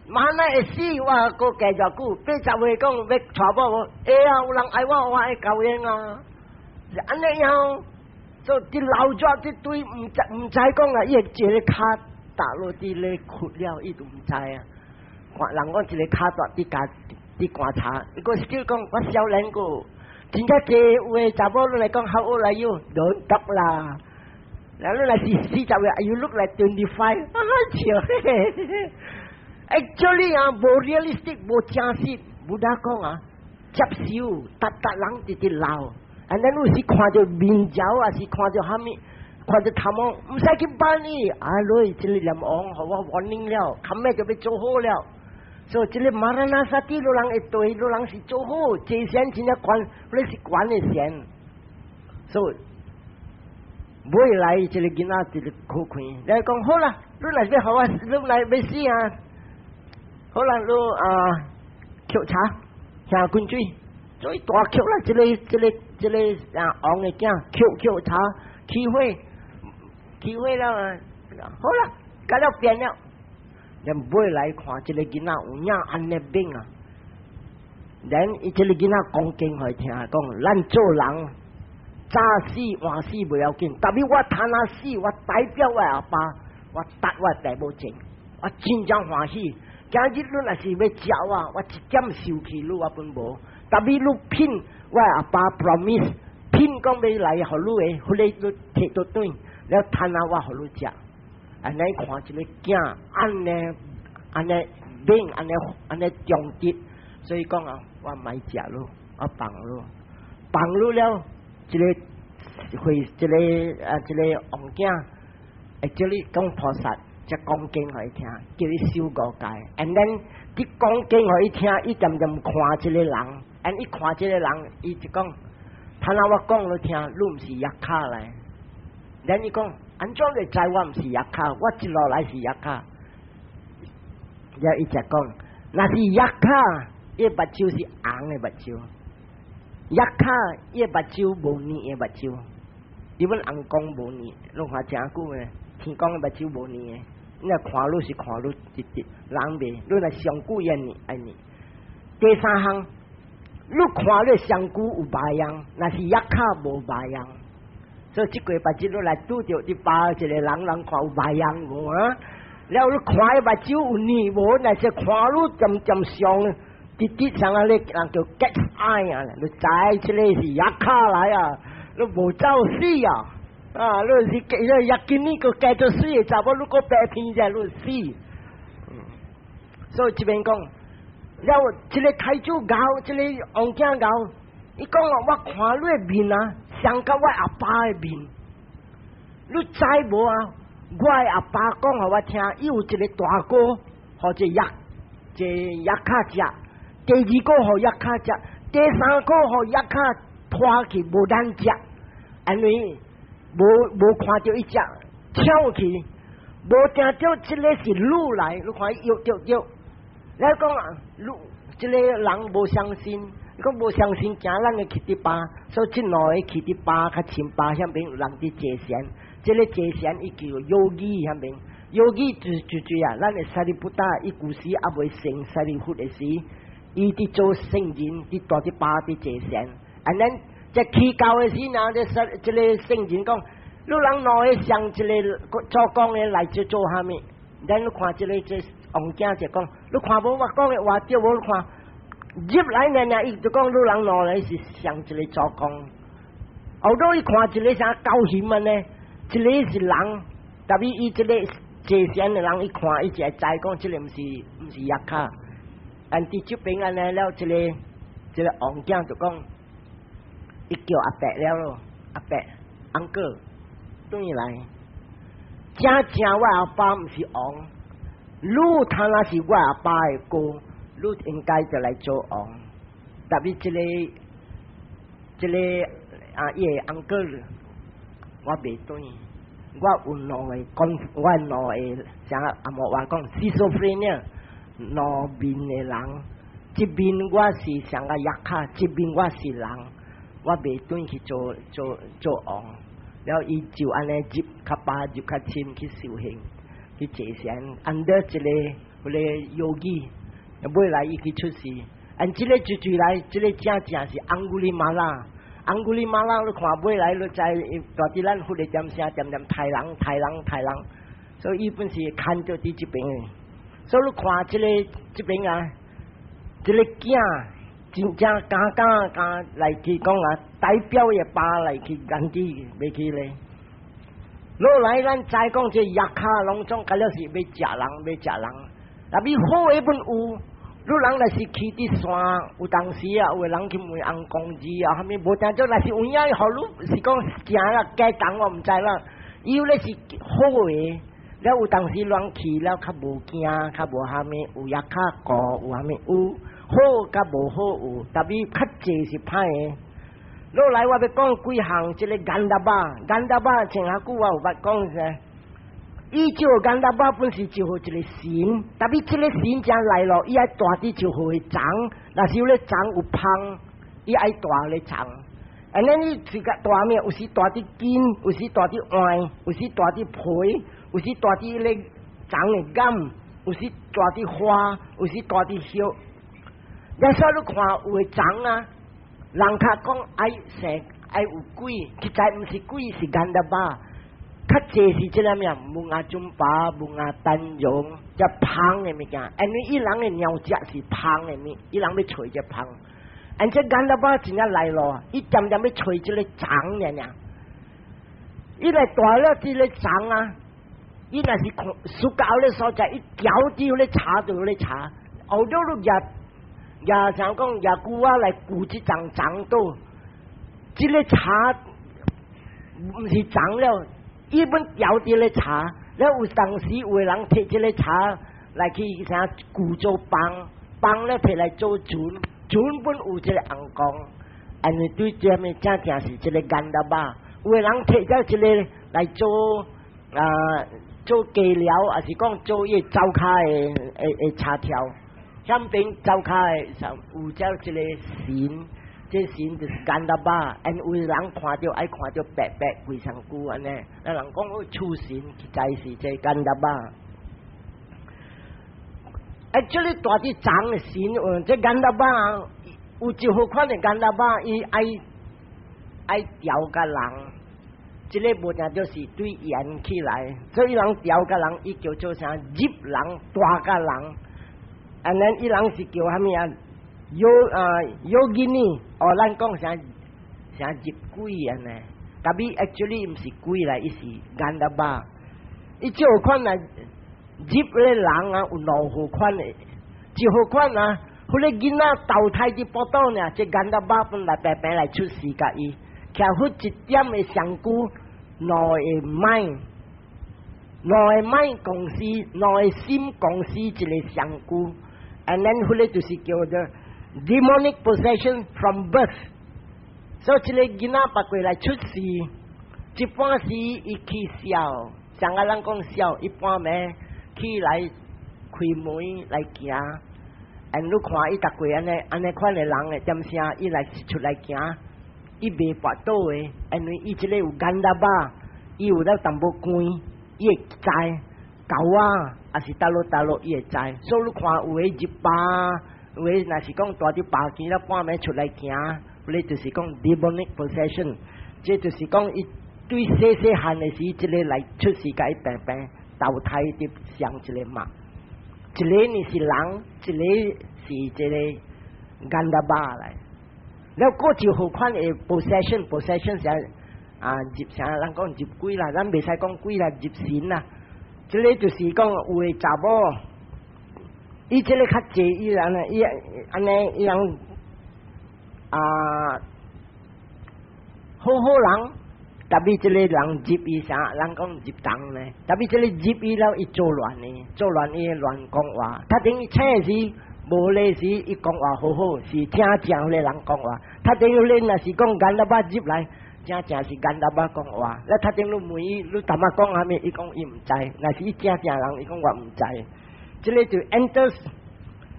馬那會死，我閣繼續久。80歲講欲娶某無？會啊，有人愛我，我會交應啊。是按呢樣，所以佇老咗佇對毋知毋知講啊，伊會一个跤踏落佇咧窟了，伊都毋知啊。看人講一个跤踏佇家佇棺材，伊個still 講我少年個，真正濟有的查某攏來講 how old are you？攏得啦。然後你若是40歲，you look like 25，啊笑。Actually 啊，無 realistic，無真實。Buddha 講啊，接受，逐逐人直直老。And then 有時看著面鳥，還是看著蝦米，看著頭毛，毋使去辦伊。啊，你這个閻王，予我 warning 了，後尾就欲做好了。所以這个 maranasati，你人會對，你人是做好，這善真正懸，你是懸的善。所以尾來這个囡仔一個苦看，來講好啦，你若欲予我，你來欲死啊？好啦，你啊，抾茶，下滾水，所以大抾啦，這个這个這个啊王的囝抾抾茶，起火，起火了，好啦，甲了變了。然尾來看這个囡仔有影按呢猛啊！然伊這个囡仔講經予伊聽，講咱做人早死晚死袂要緊，但是我趁仔死，我代表我阿爸，我搭我爸母前，我真正歡喜。今日你若是欲食我，我一點受氣你我攏無。但是你騙我阿爸 promise，騙講欲來予你的，彼个你提倒轉，了趁仔我予你食。按呢看一个囝，按呢按呢猛，按呢按呢忠直，所以講啊，我莫食你，我放你，放你了，這个會這个啊，這个王囝，會叫你講菩薩，才講經予伊聽，叫伊守五戒。And then 佇講經予伊聽，伊漸漸看這个人，and 伊看這个人，伊就講，頭仔我講你聽，你毋是 yakkha 來。Then 伊講，按怎會知我毋是 yakkha？我一路來是 yakkha。了伊就講，若是 yakkha，伊目睭是紅的目睭；yakkha，伊目睭無膩的目睭。伊阮翁公無膩，攏看誠久的，天公的目睭無膩的。你若看你是看你直直，人袂，你若上久也膩愛膩。第三項，你看你身軀有白樣，若是 yakkha 無白樣。所以這個別日你來拄著佇巴一個人，人看有白樣無啊？了你看伊目睭有膩無？若是看你漸漸上，直直上啊，你人叫 cat's eye 啊！你知這個是 yakkha 來啊！你無走死啊！啊，你是 yakkhini 個加做水的查某，你閣白天者你死。所以這邊講，了這个太子𠢕，這个王囝𠢕，伊講我看你的面啊，像佮我阿爸的面，你知無啊？我的阿爸講予我聽，伊有一個大哥，予這 yak 這 yakkha 食，第二個予 yakkha 食，第三個予 yakkha 拖去無咱食，因為無無看著伊食，跳去，無聽著這个是愈來，你看伊搖著著，你講啊，你這个人無相信，你講無相信，驚咱會去佇巴，所以這兩个去佇巴較深巴遐邊有人佇坐禪，這个坐禪伊叫 yogi 遐邊，yogi 就就就啊，咱的 Sariputta 伊古時猶未成舍利弗的時，伊佇做聖人，佇蹛佇巴佇坐禪，and then 這起教的時，若這這个聖人講，你人兩个像一个做工的來做做蝦米？咱你看這个這王囝就講，你看無我講的話對無？你看入來呢呢，伊就講你人兩个是像一个做工。後頭伊看一个啥高興嘛呢？一个是人，特別伊這个坐禪的人，伊看伊就會知講這个毋是毋是 yakkha。按佇這邊按呢了，這个這个王囝就講，伊叫阿伯了咯，阿伯，uncle，轉來，真正我阿爸毋是王，你他若是我阿爸的哥，你應該就來做王。特別這个這个啊，伊的 uncle，我袂轉，我有兩个講，我兩个像阿莫話講，schizophrenia，兩面的人，一面我是像個 yakkha，一面我是人，我袂轉去做做做王。了伊就按呢入較飽入較深去修行，去坐禪，under 一個彼個 yogi，尾來伊去出世。按這個就就來，這個正正是 Angulimala。Angulimala 你看尾來你知，蹛佇咱佛的點聲，恬恬刣人刣人刣人，所以伊本是牽著佇這邊的。所以你看這個這邊啊，這個囝真正敢敢敢來去講啊，代表的爸來去研究欲去咧。落來咱知講這 yakkha 攏總敢若是欲食人欲食人，但是好的本有。你人若是去佇山，有當時啊，有的人去問尪公字啊，啥物無定做，若是有影予你是講行啦，假動我毋知啦。伊有咧是好的，了有當時人去了較無驚，較無啥物，有 yakkha 顧，有啥物有好佮無好有，但是較濟是歹的。落來我欲講幾項，這個 gandhabba，gandhabba 前下久我有捌講啥？伊這個 gandhabba 本是就好一個神，但是這個神正來咯，伊愛蹛佇就好的叢，若是有咧叢有芳，伊愛蹛咧叢。And then 伊是共蹛咩？有時蹛佇筋，有時蹛佇腕，有時蹛佇皮，有時蹛佇咧叢的糠，有時蹛佇花，有時蹛佇葉。你說你看有的叢啊，人較講愛生愛有鬼，實在毋是鬼，是 gandhabba。較濟是這個咩？木阿中巴、木阿丹絨，這芳的物件。因為伊人的鳥食是芳的物，伊人欲揣這芳。And 這 gandhabba 真正來咯，伊恬恬欲揣這個叢爾爾。伊來蹛了這個叢啊，伊若是看暑到咧所在，伊撬佇咧查就咧查，後頭你舉舉像講舉龜仔來龜這叢叢倒，這個查毋是叢了。伊本調佇咧查，了有當時有的人提這個查來去啥龜做枋，枋了提來做船，船本有這個尪公，因為對這物正正是這個 gandhabba，有的人提咗這個來做啊做雞寮，抑是講做伊灶跤的的的柴條，響邊灶跤的時候有這這個神。這神就是 gandhabba，and 有人看著愛看著白白規身軀按呢，那人講哦厝神，實在是這 gandhabba。Actually 蹛佇叢的神，這 gandhabba 有一號款的 gandhabba，伊愛愛調共人，這個無定就是對緣起來，所以人調共人，伊叫做啥？入人蹛共人，and then 伊人是叫啥物啊？有啊 yogini，哦，咱講啥啥入鬼按呢？但是 actually 毋是鬼來，伊是 gandhabba。伊這款啊入咧人啊，有兩號款的，一號款啊，彼個囡仔投胎佇腹肚呢，這 gandhabba 本來白白來出世共伊，徛佛一點的上久，兩個 mind，兩個 mind 共時，兩個心共時一個上久，and then 彼個就是叫做 demonic possession from birth，所以這個囡仔拔過來出世，一般時伊起痟，像個人講痟，一般暝起來開門來行，and 你看伊逐過按呢按呢款的人的點聲，伊來出來行，伊袂跋倒的，因為伊這個有 gandhabba，伊有了淡薄關，伊會知狗啊，抑是佗落佗落，伊會知，所以你看有的入巴。有的若是講蹛佇巴墘了半暝出來行，彼就是講 demonic possession，這就是講伊對細細漢的時，這個來出世共伊平平投胎佇上一個媽，一個呢是人，一個是這個 gandhabba 來。了閣一號款的 possession，possession 是啊入啥？咱講入鬼啦，咱袂使講鬼啦，入神啦。這個就是講有的查某。伊這個較濟，伊人啊，伊按呢，伊人啊，好好人，但是這個人入伊啥，人講入童呢，但是這個入伊了，伊做亂呢，做亂伊亂講話。他等於醒時無咧時，伊講話好好，是聽正咧人講話。他等於咧若是講 gandhabba 入來，正正是 gandhabba 講話。咧他等於問伊，你淡仔講啥物？伊講伊毋知。若是伊正正人，伊講我毋知。這個就 enters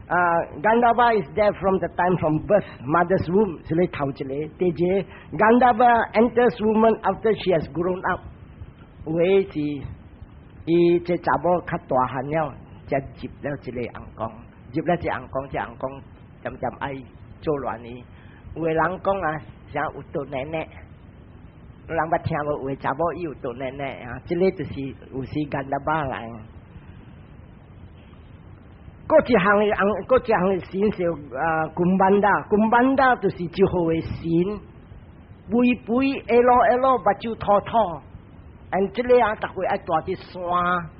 啊，Gandhabba is there from the time from birth, mother's womb，這個頭一個。第二個，Gandhabba enters woman after she has grown up，有的是伊這查某較大漢了，才入了這個尪公，入了這尪公，這尪公漸漸愛做亂伊。有的人講啊，啥有倒奶奶，有人捌聽無？有的查某伊有倒奶奶啊，這個就是有時 Gandhabba 來。閣一項的尪，閣一項的神是啊，Kumbhanda，Kumbhanda 就是一號的神，肥肥一路一路目睭凸凸，and 這個啊，逐回愛蹛佇山，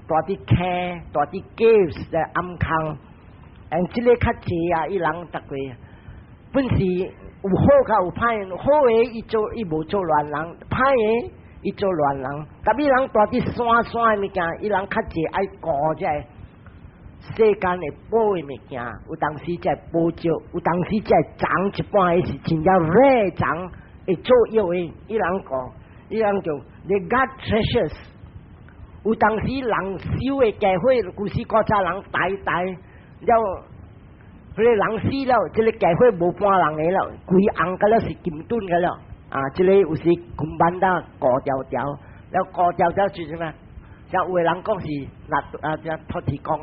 蹛佇坑，蹛佇 caves 的暗空，and 這個較濟啊，伊人逐回本是有好佮有歹，好的伊做伊無做亂人，歹的伊做亂人。特別人蹛佇山山的物件，伊人較濟愛顧這個世間的寶的物件，有當時這寶石，有當時這銅一般的是真正 rare 銅，會做藥的，伊人講，伊人叫 they guard treasures。有當時人燒的家伙，舊時古早人大大了，彼個人死了，這個家伙無半人的了，規紅個了是金盾個了。啊，這個有時 Kumbhanda 顧條條，了顧條條是啥物？像有的人講是那啊，這土地公。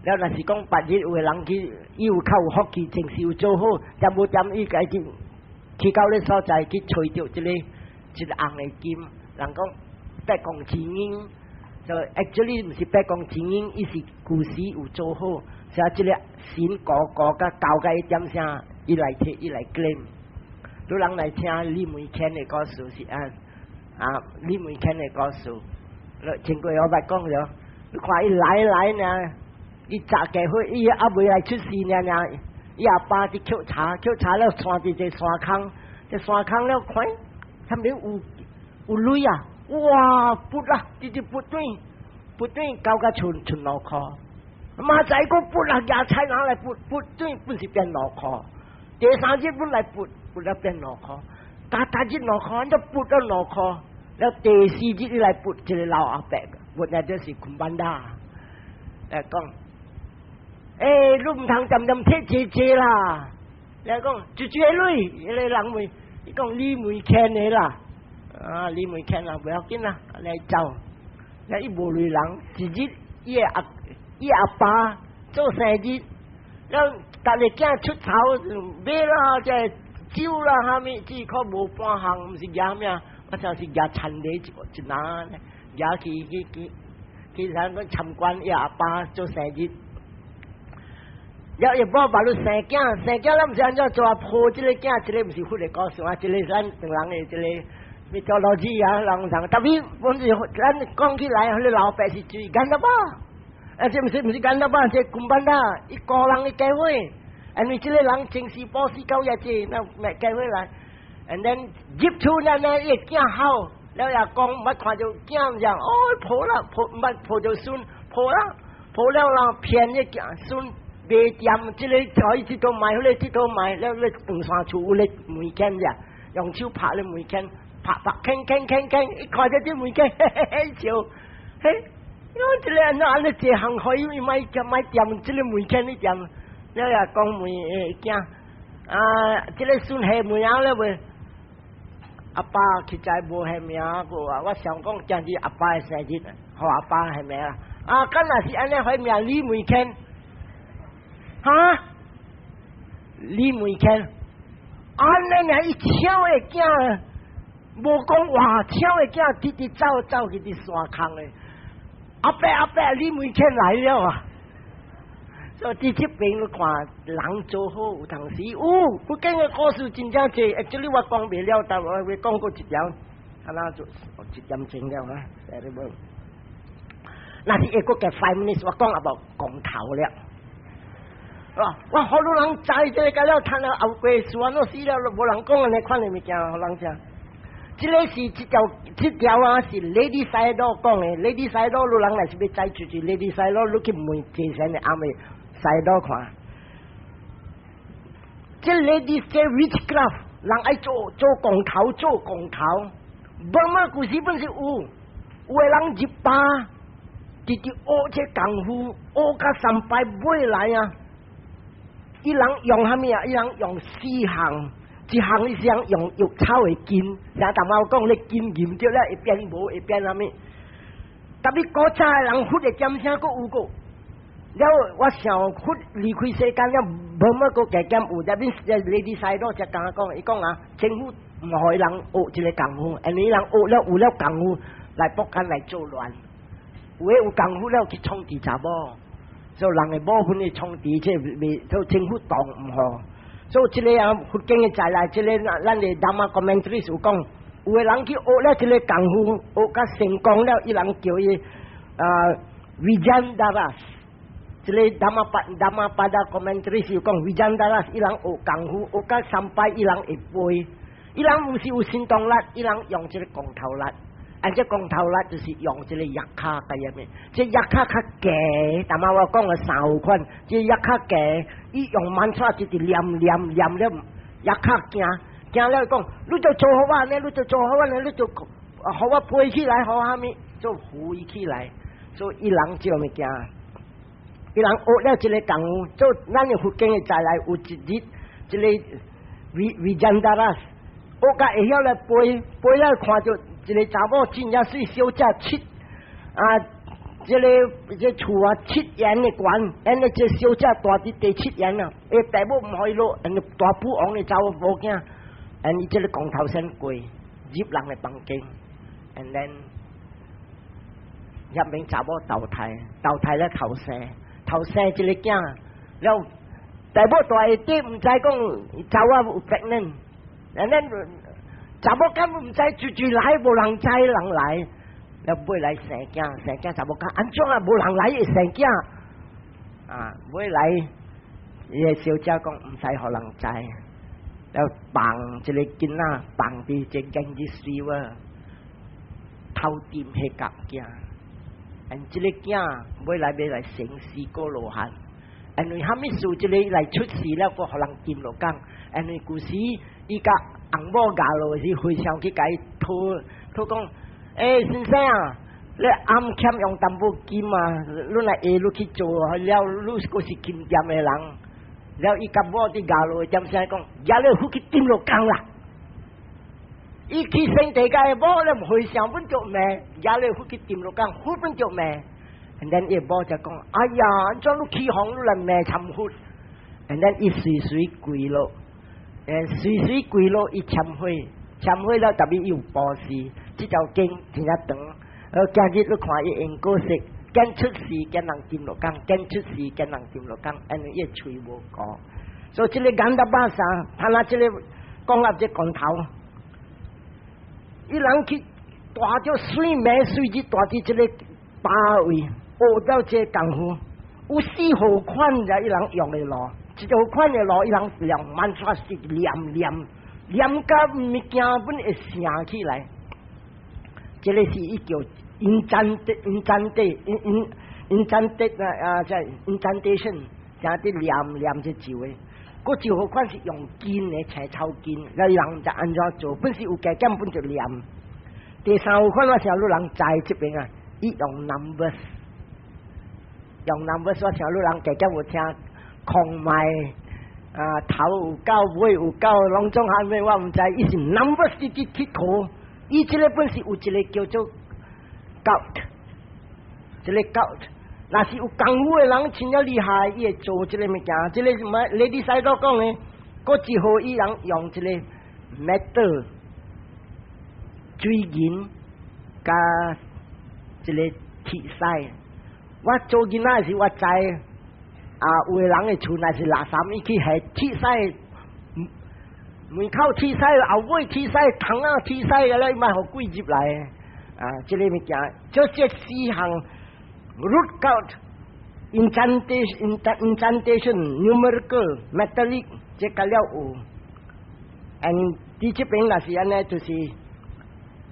了若是講別日有的人去，伊有較有福氣，前世有做好，點無點伊家己去到咧所在去揣著這個紅的金，人講伯公錢銀，就 actually 毋是伯公錢銀，伊是舊時有做好，所以這個神顧顧甲交甲伊點聲，伊來提伊來 claim。你人來聽李梅謙的故事是按啊，李梅謙的故事，前過我捌講咗，你看伊來來呢。伊早結婚，伊猶未來出世爾爾，伊阿爸佇抾柴，抾柴了山佇這山空，這山空了看，啥物有鐳啊！哇，撥啦，直直撥轉，撥轉交甲剩剩2箍，明仔閣撥啦，舉菜拿來撥撥轉，本是變兩箍。第三日本來撥撥了變兩箍，逐逐日兩箍，就撥了兩箍。了第四日伊來撥一個老阿伯，撥來就是 Kumbhanda，來講。欸，你毋通恬恬提濟濟啦！你講一一個鐳，彼個人問，伊講李梅謙的啦，啊，李梅謙啦，不要緊啦，來走。了伊無鐳人，一日伊的阿伊阿爸做生日，了逐个囝出頭買啦，這酒啦，啥物，只可無半項，毋是舉咩，我就是舉田螺一一籃，舉去去去去咱講參觀伊阿爸做生日。了伊某把你生囝，生囝咱毋知按怎做啊，抱這個囝，這個毋是佛的故事啊，這個咱唐人的這個 mythology 啊，人人特別本是咱講起來，彼個老爸是注意 Gandhabba，啊，這毋是毋是 Gandhabba，這 Kumbhanda，伊個人的家伙，因為這個人前世布施夠也濟，那買家伙來，and then 入厝了呢，伊個囝好，了也講毋捌看著囝這樣，哦，抱啦，抱毋捌抱著孫，抱啦，抱了啦，騙伊囝孫。賣店，這個可以這套賣，彼個這套賣，了咧長山厝有咧物件者，用手拍咧物件，拍拍鏗鏗鏗鏗，一看著這物件，嘿嘿嘿笑，嘿，我這個按怎按呢這項可以買買店，這個物件你店，了也講問囝，啊，這個孫下名了未？阿爸實在無下名過啊！我想講今日阿爸的生日，予阿爸下名啊！啊，敢若是按呢，彼名李梅謙。哈？李梅謙，按呢爾伊搶的囝，無講話，搶的囝直直走走去佇山空的。阿伯阿伯，李梅謙來了啊！所以佇這邊你看，人做好有當時，有，佛經的故事真正濟，這裡我講袂了，但我會講過一條，啊那就一點鐘了啊，若是會閣加 5 minutes，我講啊無講頭了。哇！好多人知這個了，趁了後過事安怎死了，無人講按呢款的物件，予人聽。這個是這條這條啊，是 Ledi Sayadaw 講的。Ledi Sayadaw，你人若是欲知就是 Ledi Sayadaw，你去問濟山的阿妹 Sayadaw 看。這 Ledi 這 witchcraft，人愛做做降頭，做降頭。無嘛，舊時本是有，有的人入巴，直直學這功夫，學甲三擺尾來啊。伊人用啥物啊？伊人用四項，一項伊是用藥草的金，像頭仔我講咧金銀著咧會變無會變啥物。特別古早的人佛的點聲閣有個，了我想佛離開世間了，無乜閣加減有，特別 Ledi Sayadaw 才共我講，伊講啊，政府毋予人學這個功夫，因為人學了有了功夫來北間來作亂，有的有功夫了去創治查某，所以人的某份去創治，這未做政府當毋好。所以這個啊佛經的在內，這個咱的 Dhamma commentary 有講，有的人去學了這個功夫，學甲成功了，伊人叫伊啊 Vijnanadharas。這個 Dhammapada commentary 是有講 Vijnanadharas，伊人學功夫，學甲三擺，伊人會飛。伊人毋是有神通力，伊人用這個光頭力。啊，這光頭力就是用這個藥卡個入面，這藥卡較低，頭仔我講了三款，這藥較低，伊用 mantra 直直念念念了，藥卡驚驚了講，你就做予我呢，你就做予我呢，你就予我飛起來，予啥物，做飛起來，所以伊人這個物件，伊人學了這個功夫，做咱的佛經的在內有一日，這個 Vijnanadharas，學甲會曉來飛，飛了看著一個查某真正媠小姐七啊，這個這厝啊七檐的懸，因為這小姐蹛佇第七檐啊，伊爸母毋予伊落，因大富王的查某囝，因伊這個光頭先過入人的房間，and then 入面查某投胎，投胎了頭生，頭生一個囝，了爸母大下底毋知講查某有 pregnant，and then 查某根本毋知，住住來無人知人來，了尾來生囝，生囝查某講按怎啊？無人來會生囝啊？尾來伊個小姐講毋使予人知，了放一個囡仔放佇這 Ganges River 頭浸彼角囝，and 這個囝尾來欲來成四果羅漢，因為蝦米事？這個來出世了，閣予人浸落江，因為舊時伊共翁某嫁落時，和尚去共伊討討講，欸，先生啊，你暗欠用淡薄金啊，你若會你去做了，你閣是勤儉的人。了伊共某佇嫁落，點聲講，惹你佛去浸落江啦。伊去生地界某咧，和尚本就罵，惹你佛去浸落江，佛本就罵。And then 伊某就講，哎呀，按怎你起哄你來罵參佛？And then 伊隨隨跪落。隨隨跪落，伊懺悔，懺悔了，特別伊有布施，這條經真正長。今日你看伊因果說，見出世見人浸落江，見出世見人浸落江，因為伊喙無顧。所以這個 Gandhabba，他那這個講啊，這光頭，伊人去蹛著水暝水日蹛佇這個巴位，學到這個功夫，有四號款才伊人用的路。一號款的路，伊人用 mantra 是念念念甲物件本會聲起來。這個是伊叫 incantation 啊啊，即 incantation，正佇念念這咒的。閣一號款是用金的青草金，了人就按怎做？本是有加減，本就念。第三號款我想你人知這邊啊，伊用 numbers，用 numbers 我想你人加減有聽。空賣啊，頭有夠，尾有夠，攏總蝦米我毋知。伊是 number 直直去考，伊這個本是有一個叫做 cult，這個 cult，若是有功夫的人真正厲害，伊會做這個物件。這個什麼？Ledi Sayadaw 講的，閣一號伊人用這個 metal 水銀佮這個鐵屎。我做囡仔時我知。啊，有的人的厝若是垃圾，伊去下鐵屎，門口鐵屎，後尾鐵屎，窗仔鐵屎個咧，莫予鬼入來。啊，這個物件，就這四項 root cult incantation numerical metallic，這個了有。and 佇這邊若是按呢，就是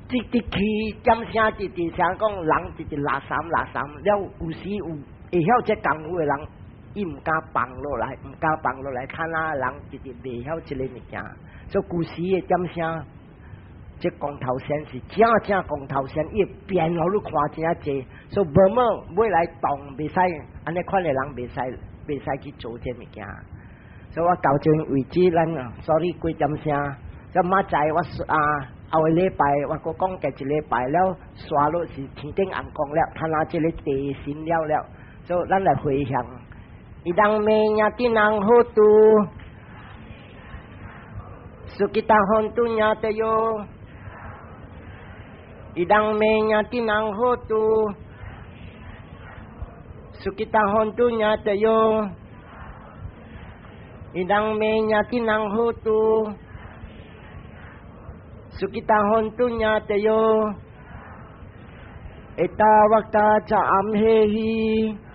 直直去點聲，直直聲講人直直垃圾垃圾，了有時有會曉這功夫的人。伊毋敢放落來，毋敢放落來，看那人直直袂曉這個物件。所以舊時的點聲，這光頭仙是正正光頭仙，伊會變予你看真濟。所以無麼欲來動袂使，按呢款的人袂使，袂使去做這物件。所以我到這為止，咱 sorry 幾點聲，就明仔我啊後個禮拜我閣講過一禮拜了，煞落是天頂暗光了，睇下這個地心了了，所以咱來回向。Idaṃ me ñātinam hotu sukhitā hontu ñātayo Idaṃ me ñātinam hotu sukhitā hontu ñātayo Idaṃ me ñātinam hotu sukhitā hontu ñātayo Ettāvatā ca amhehi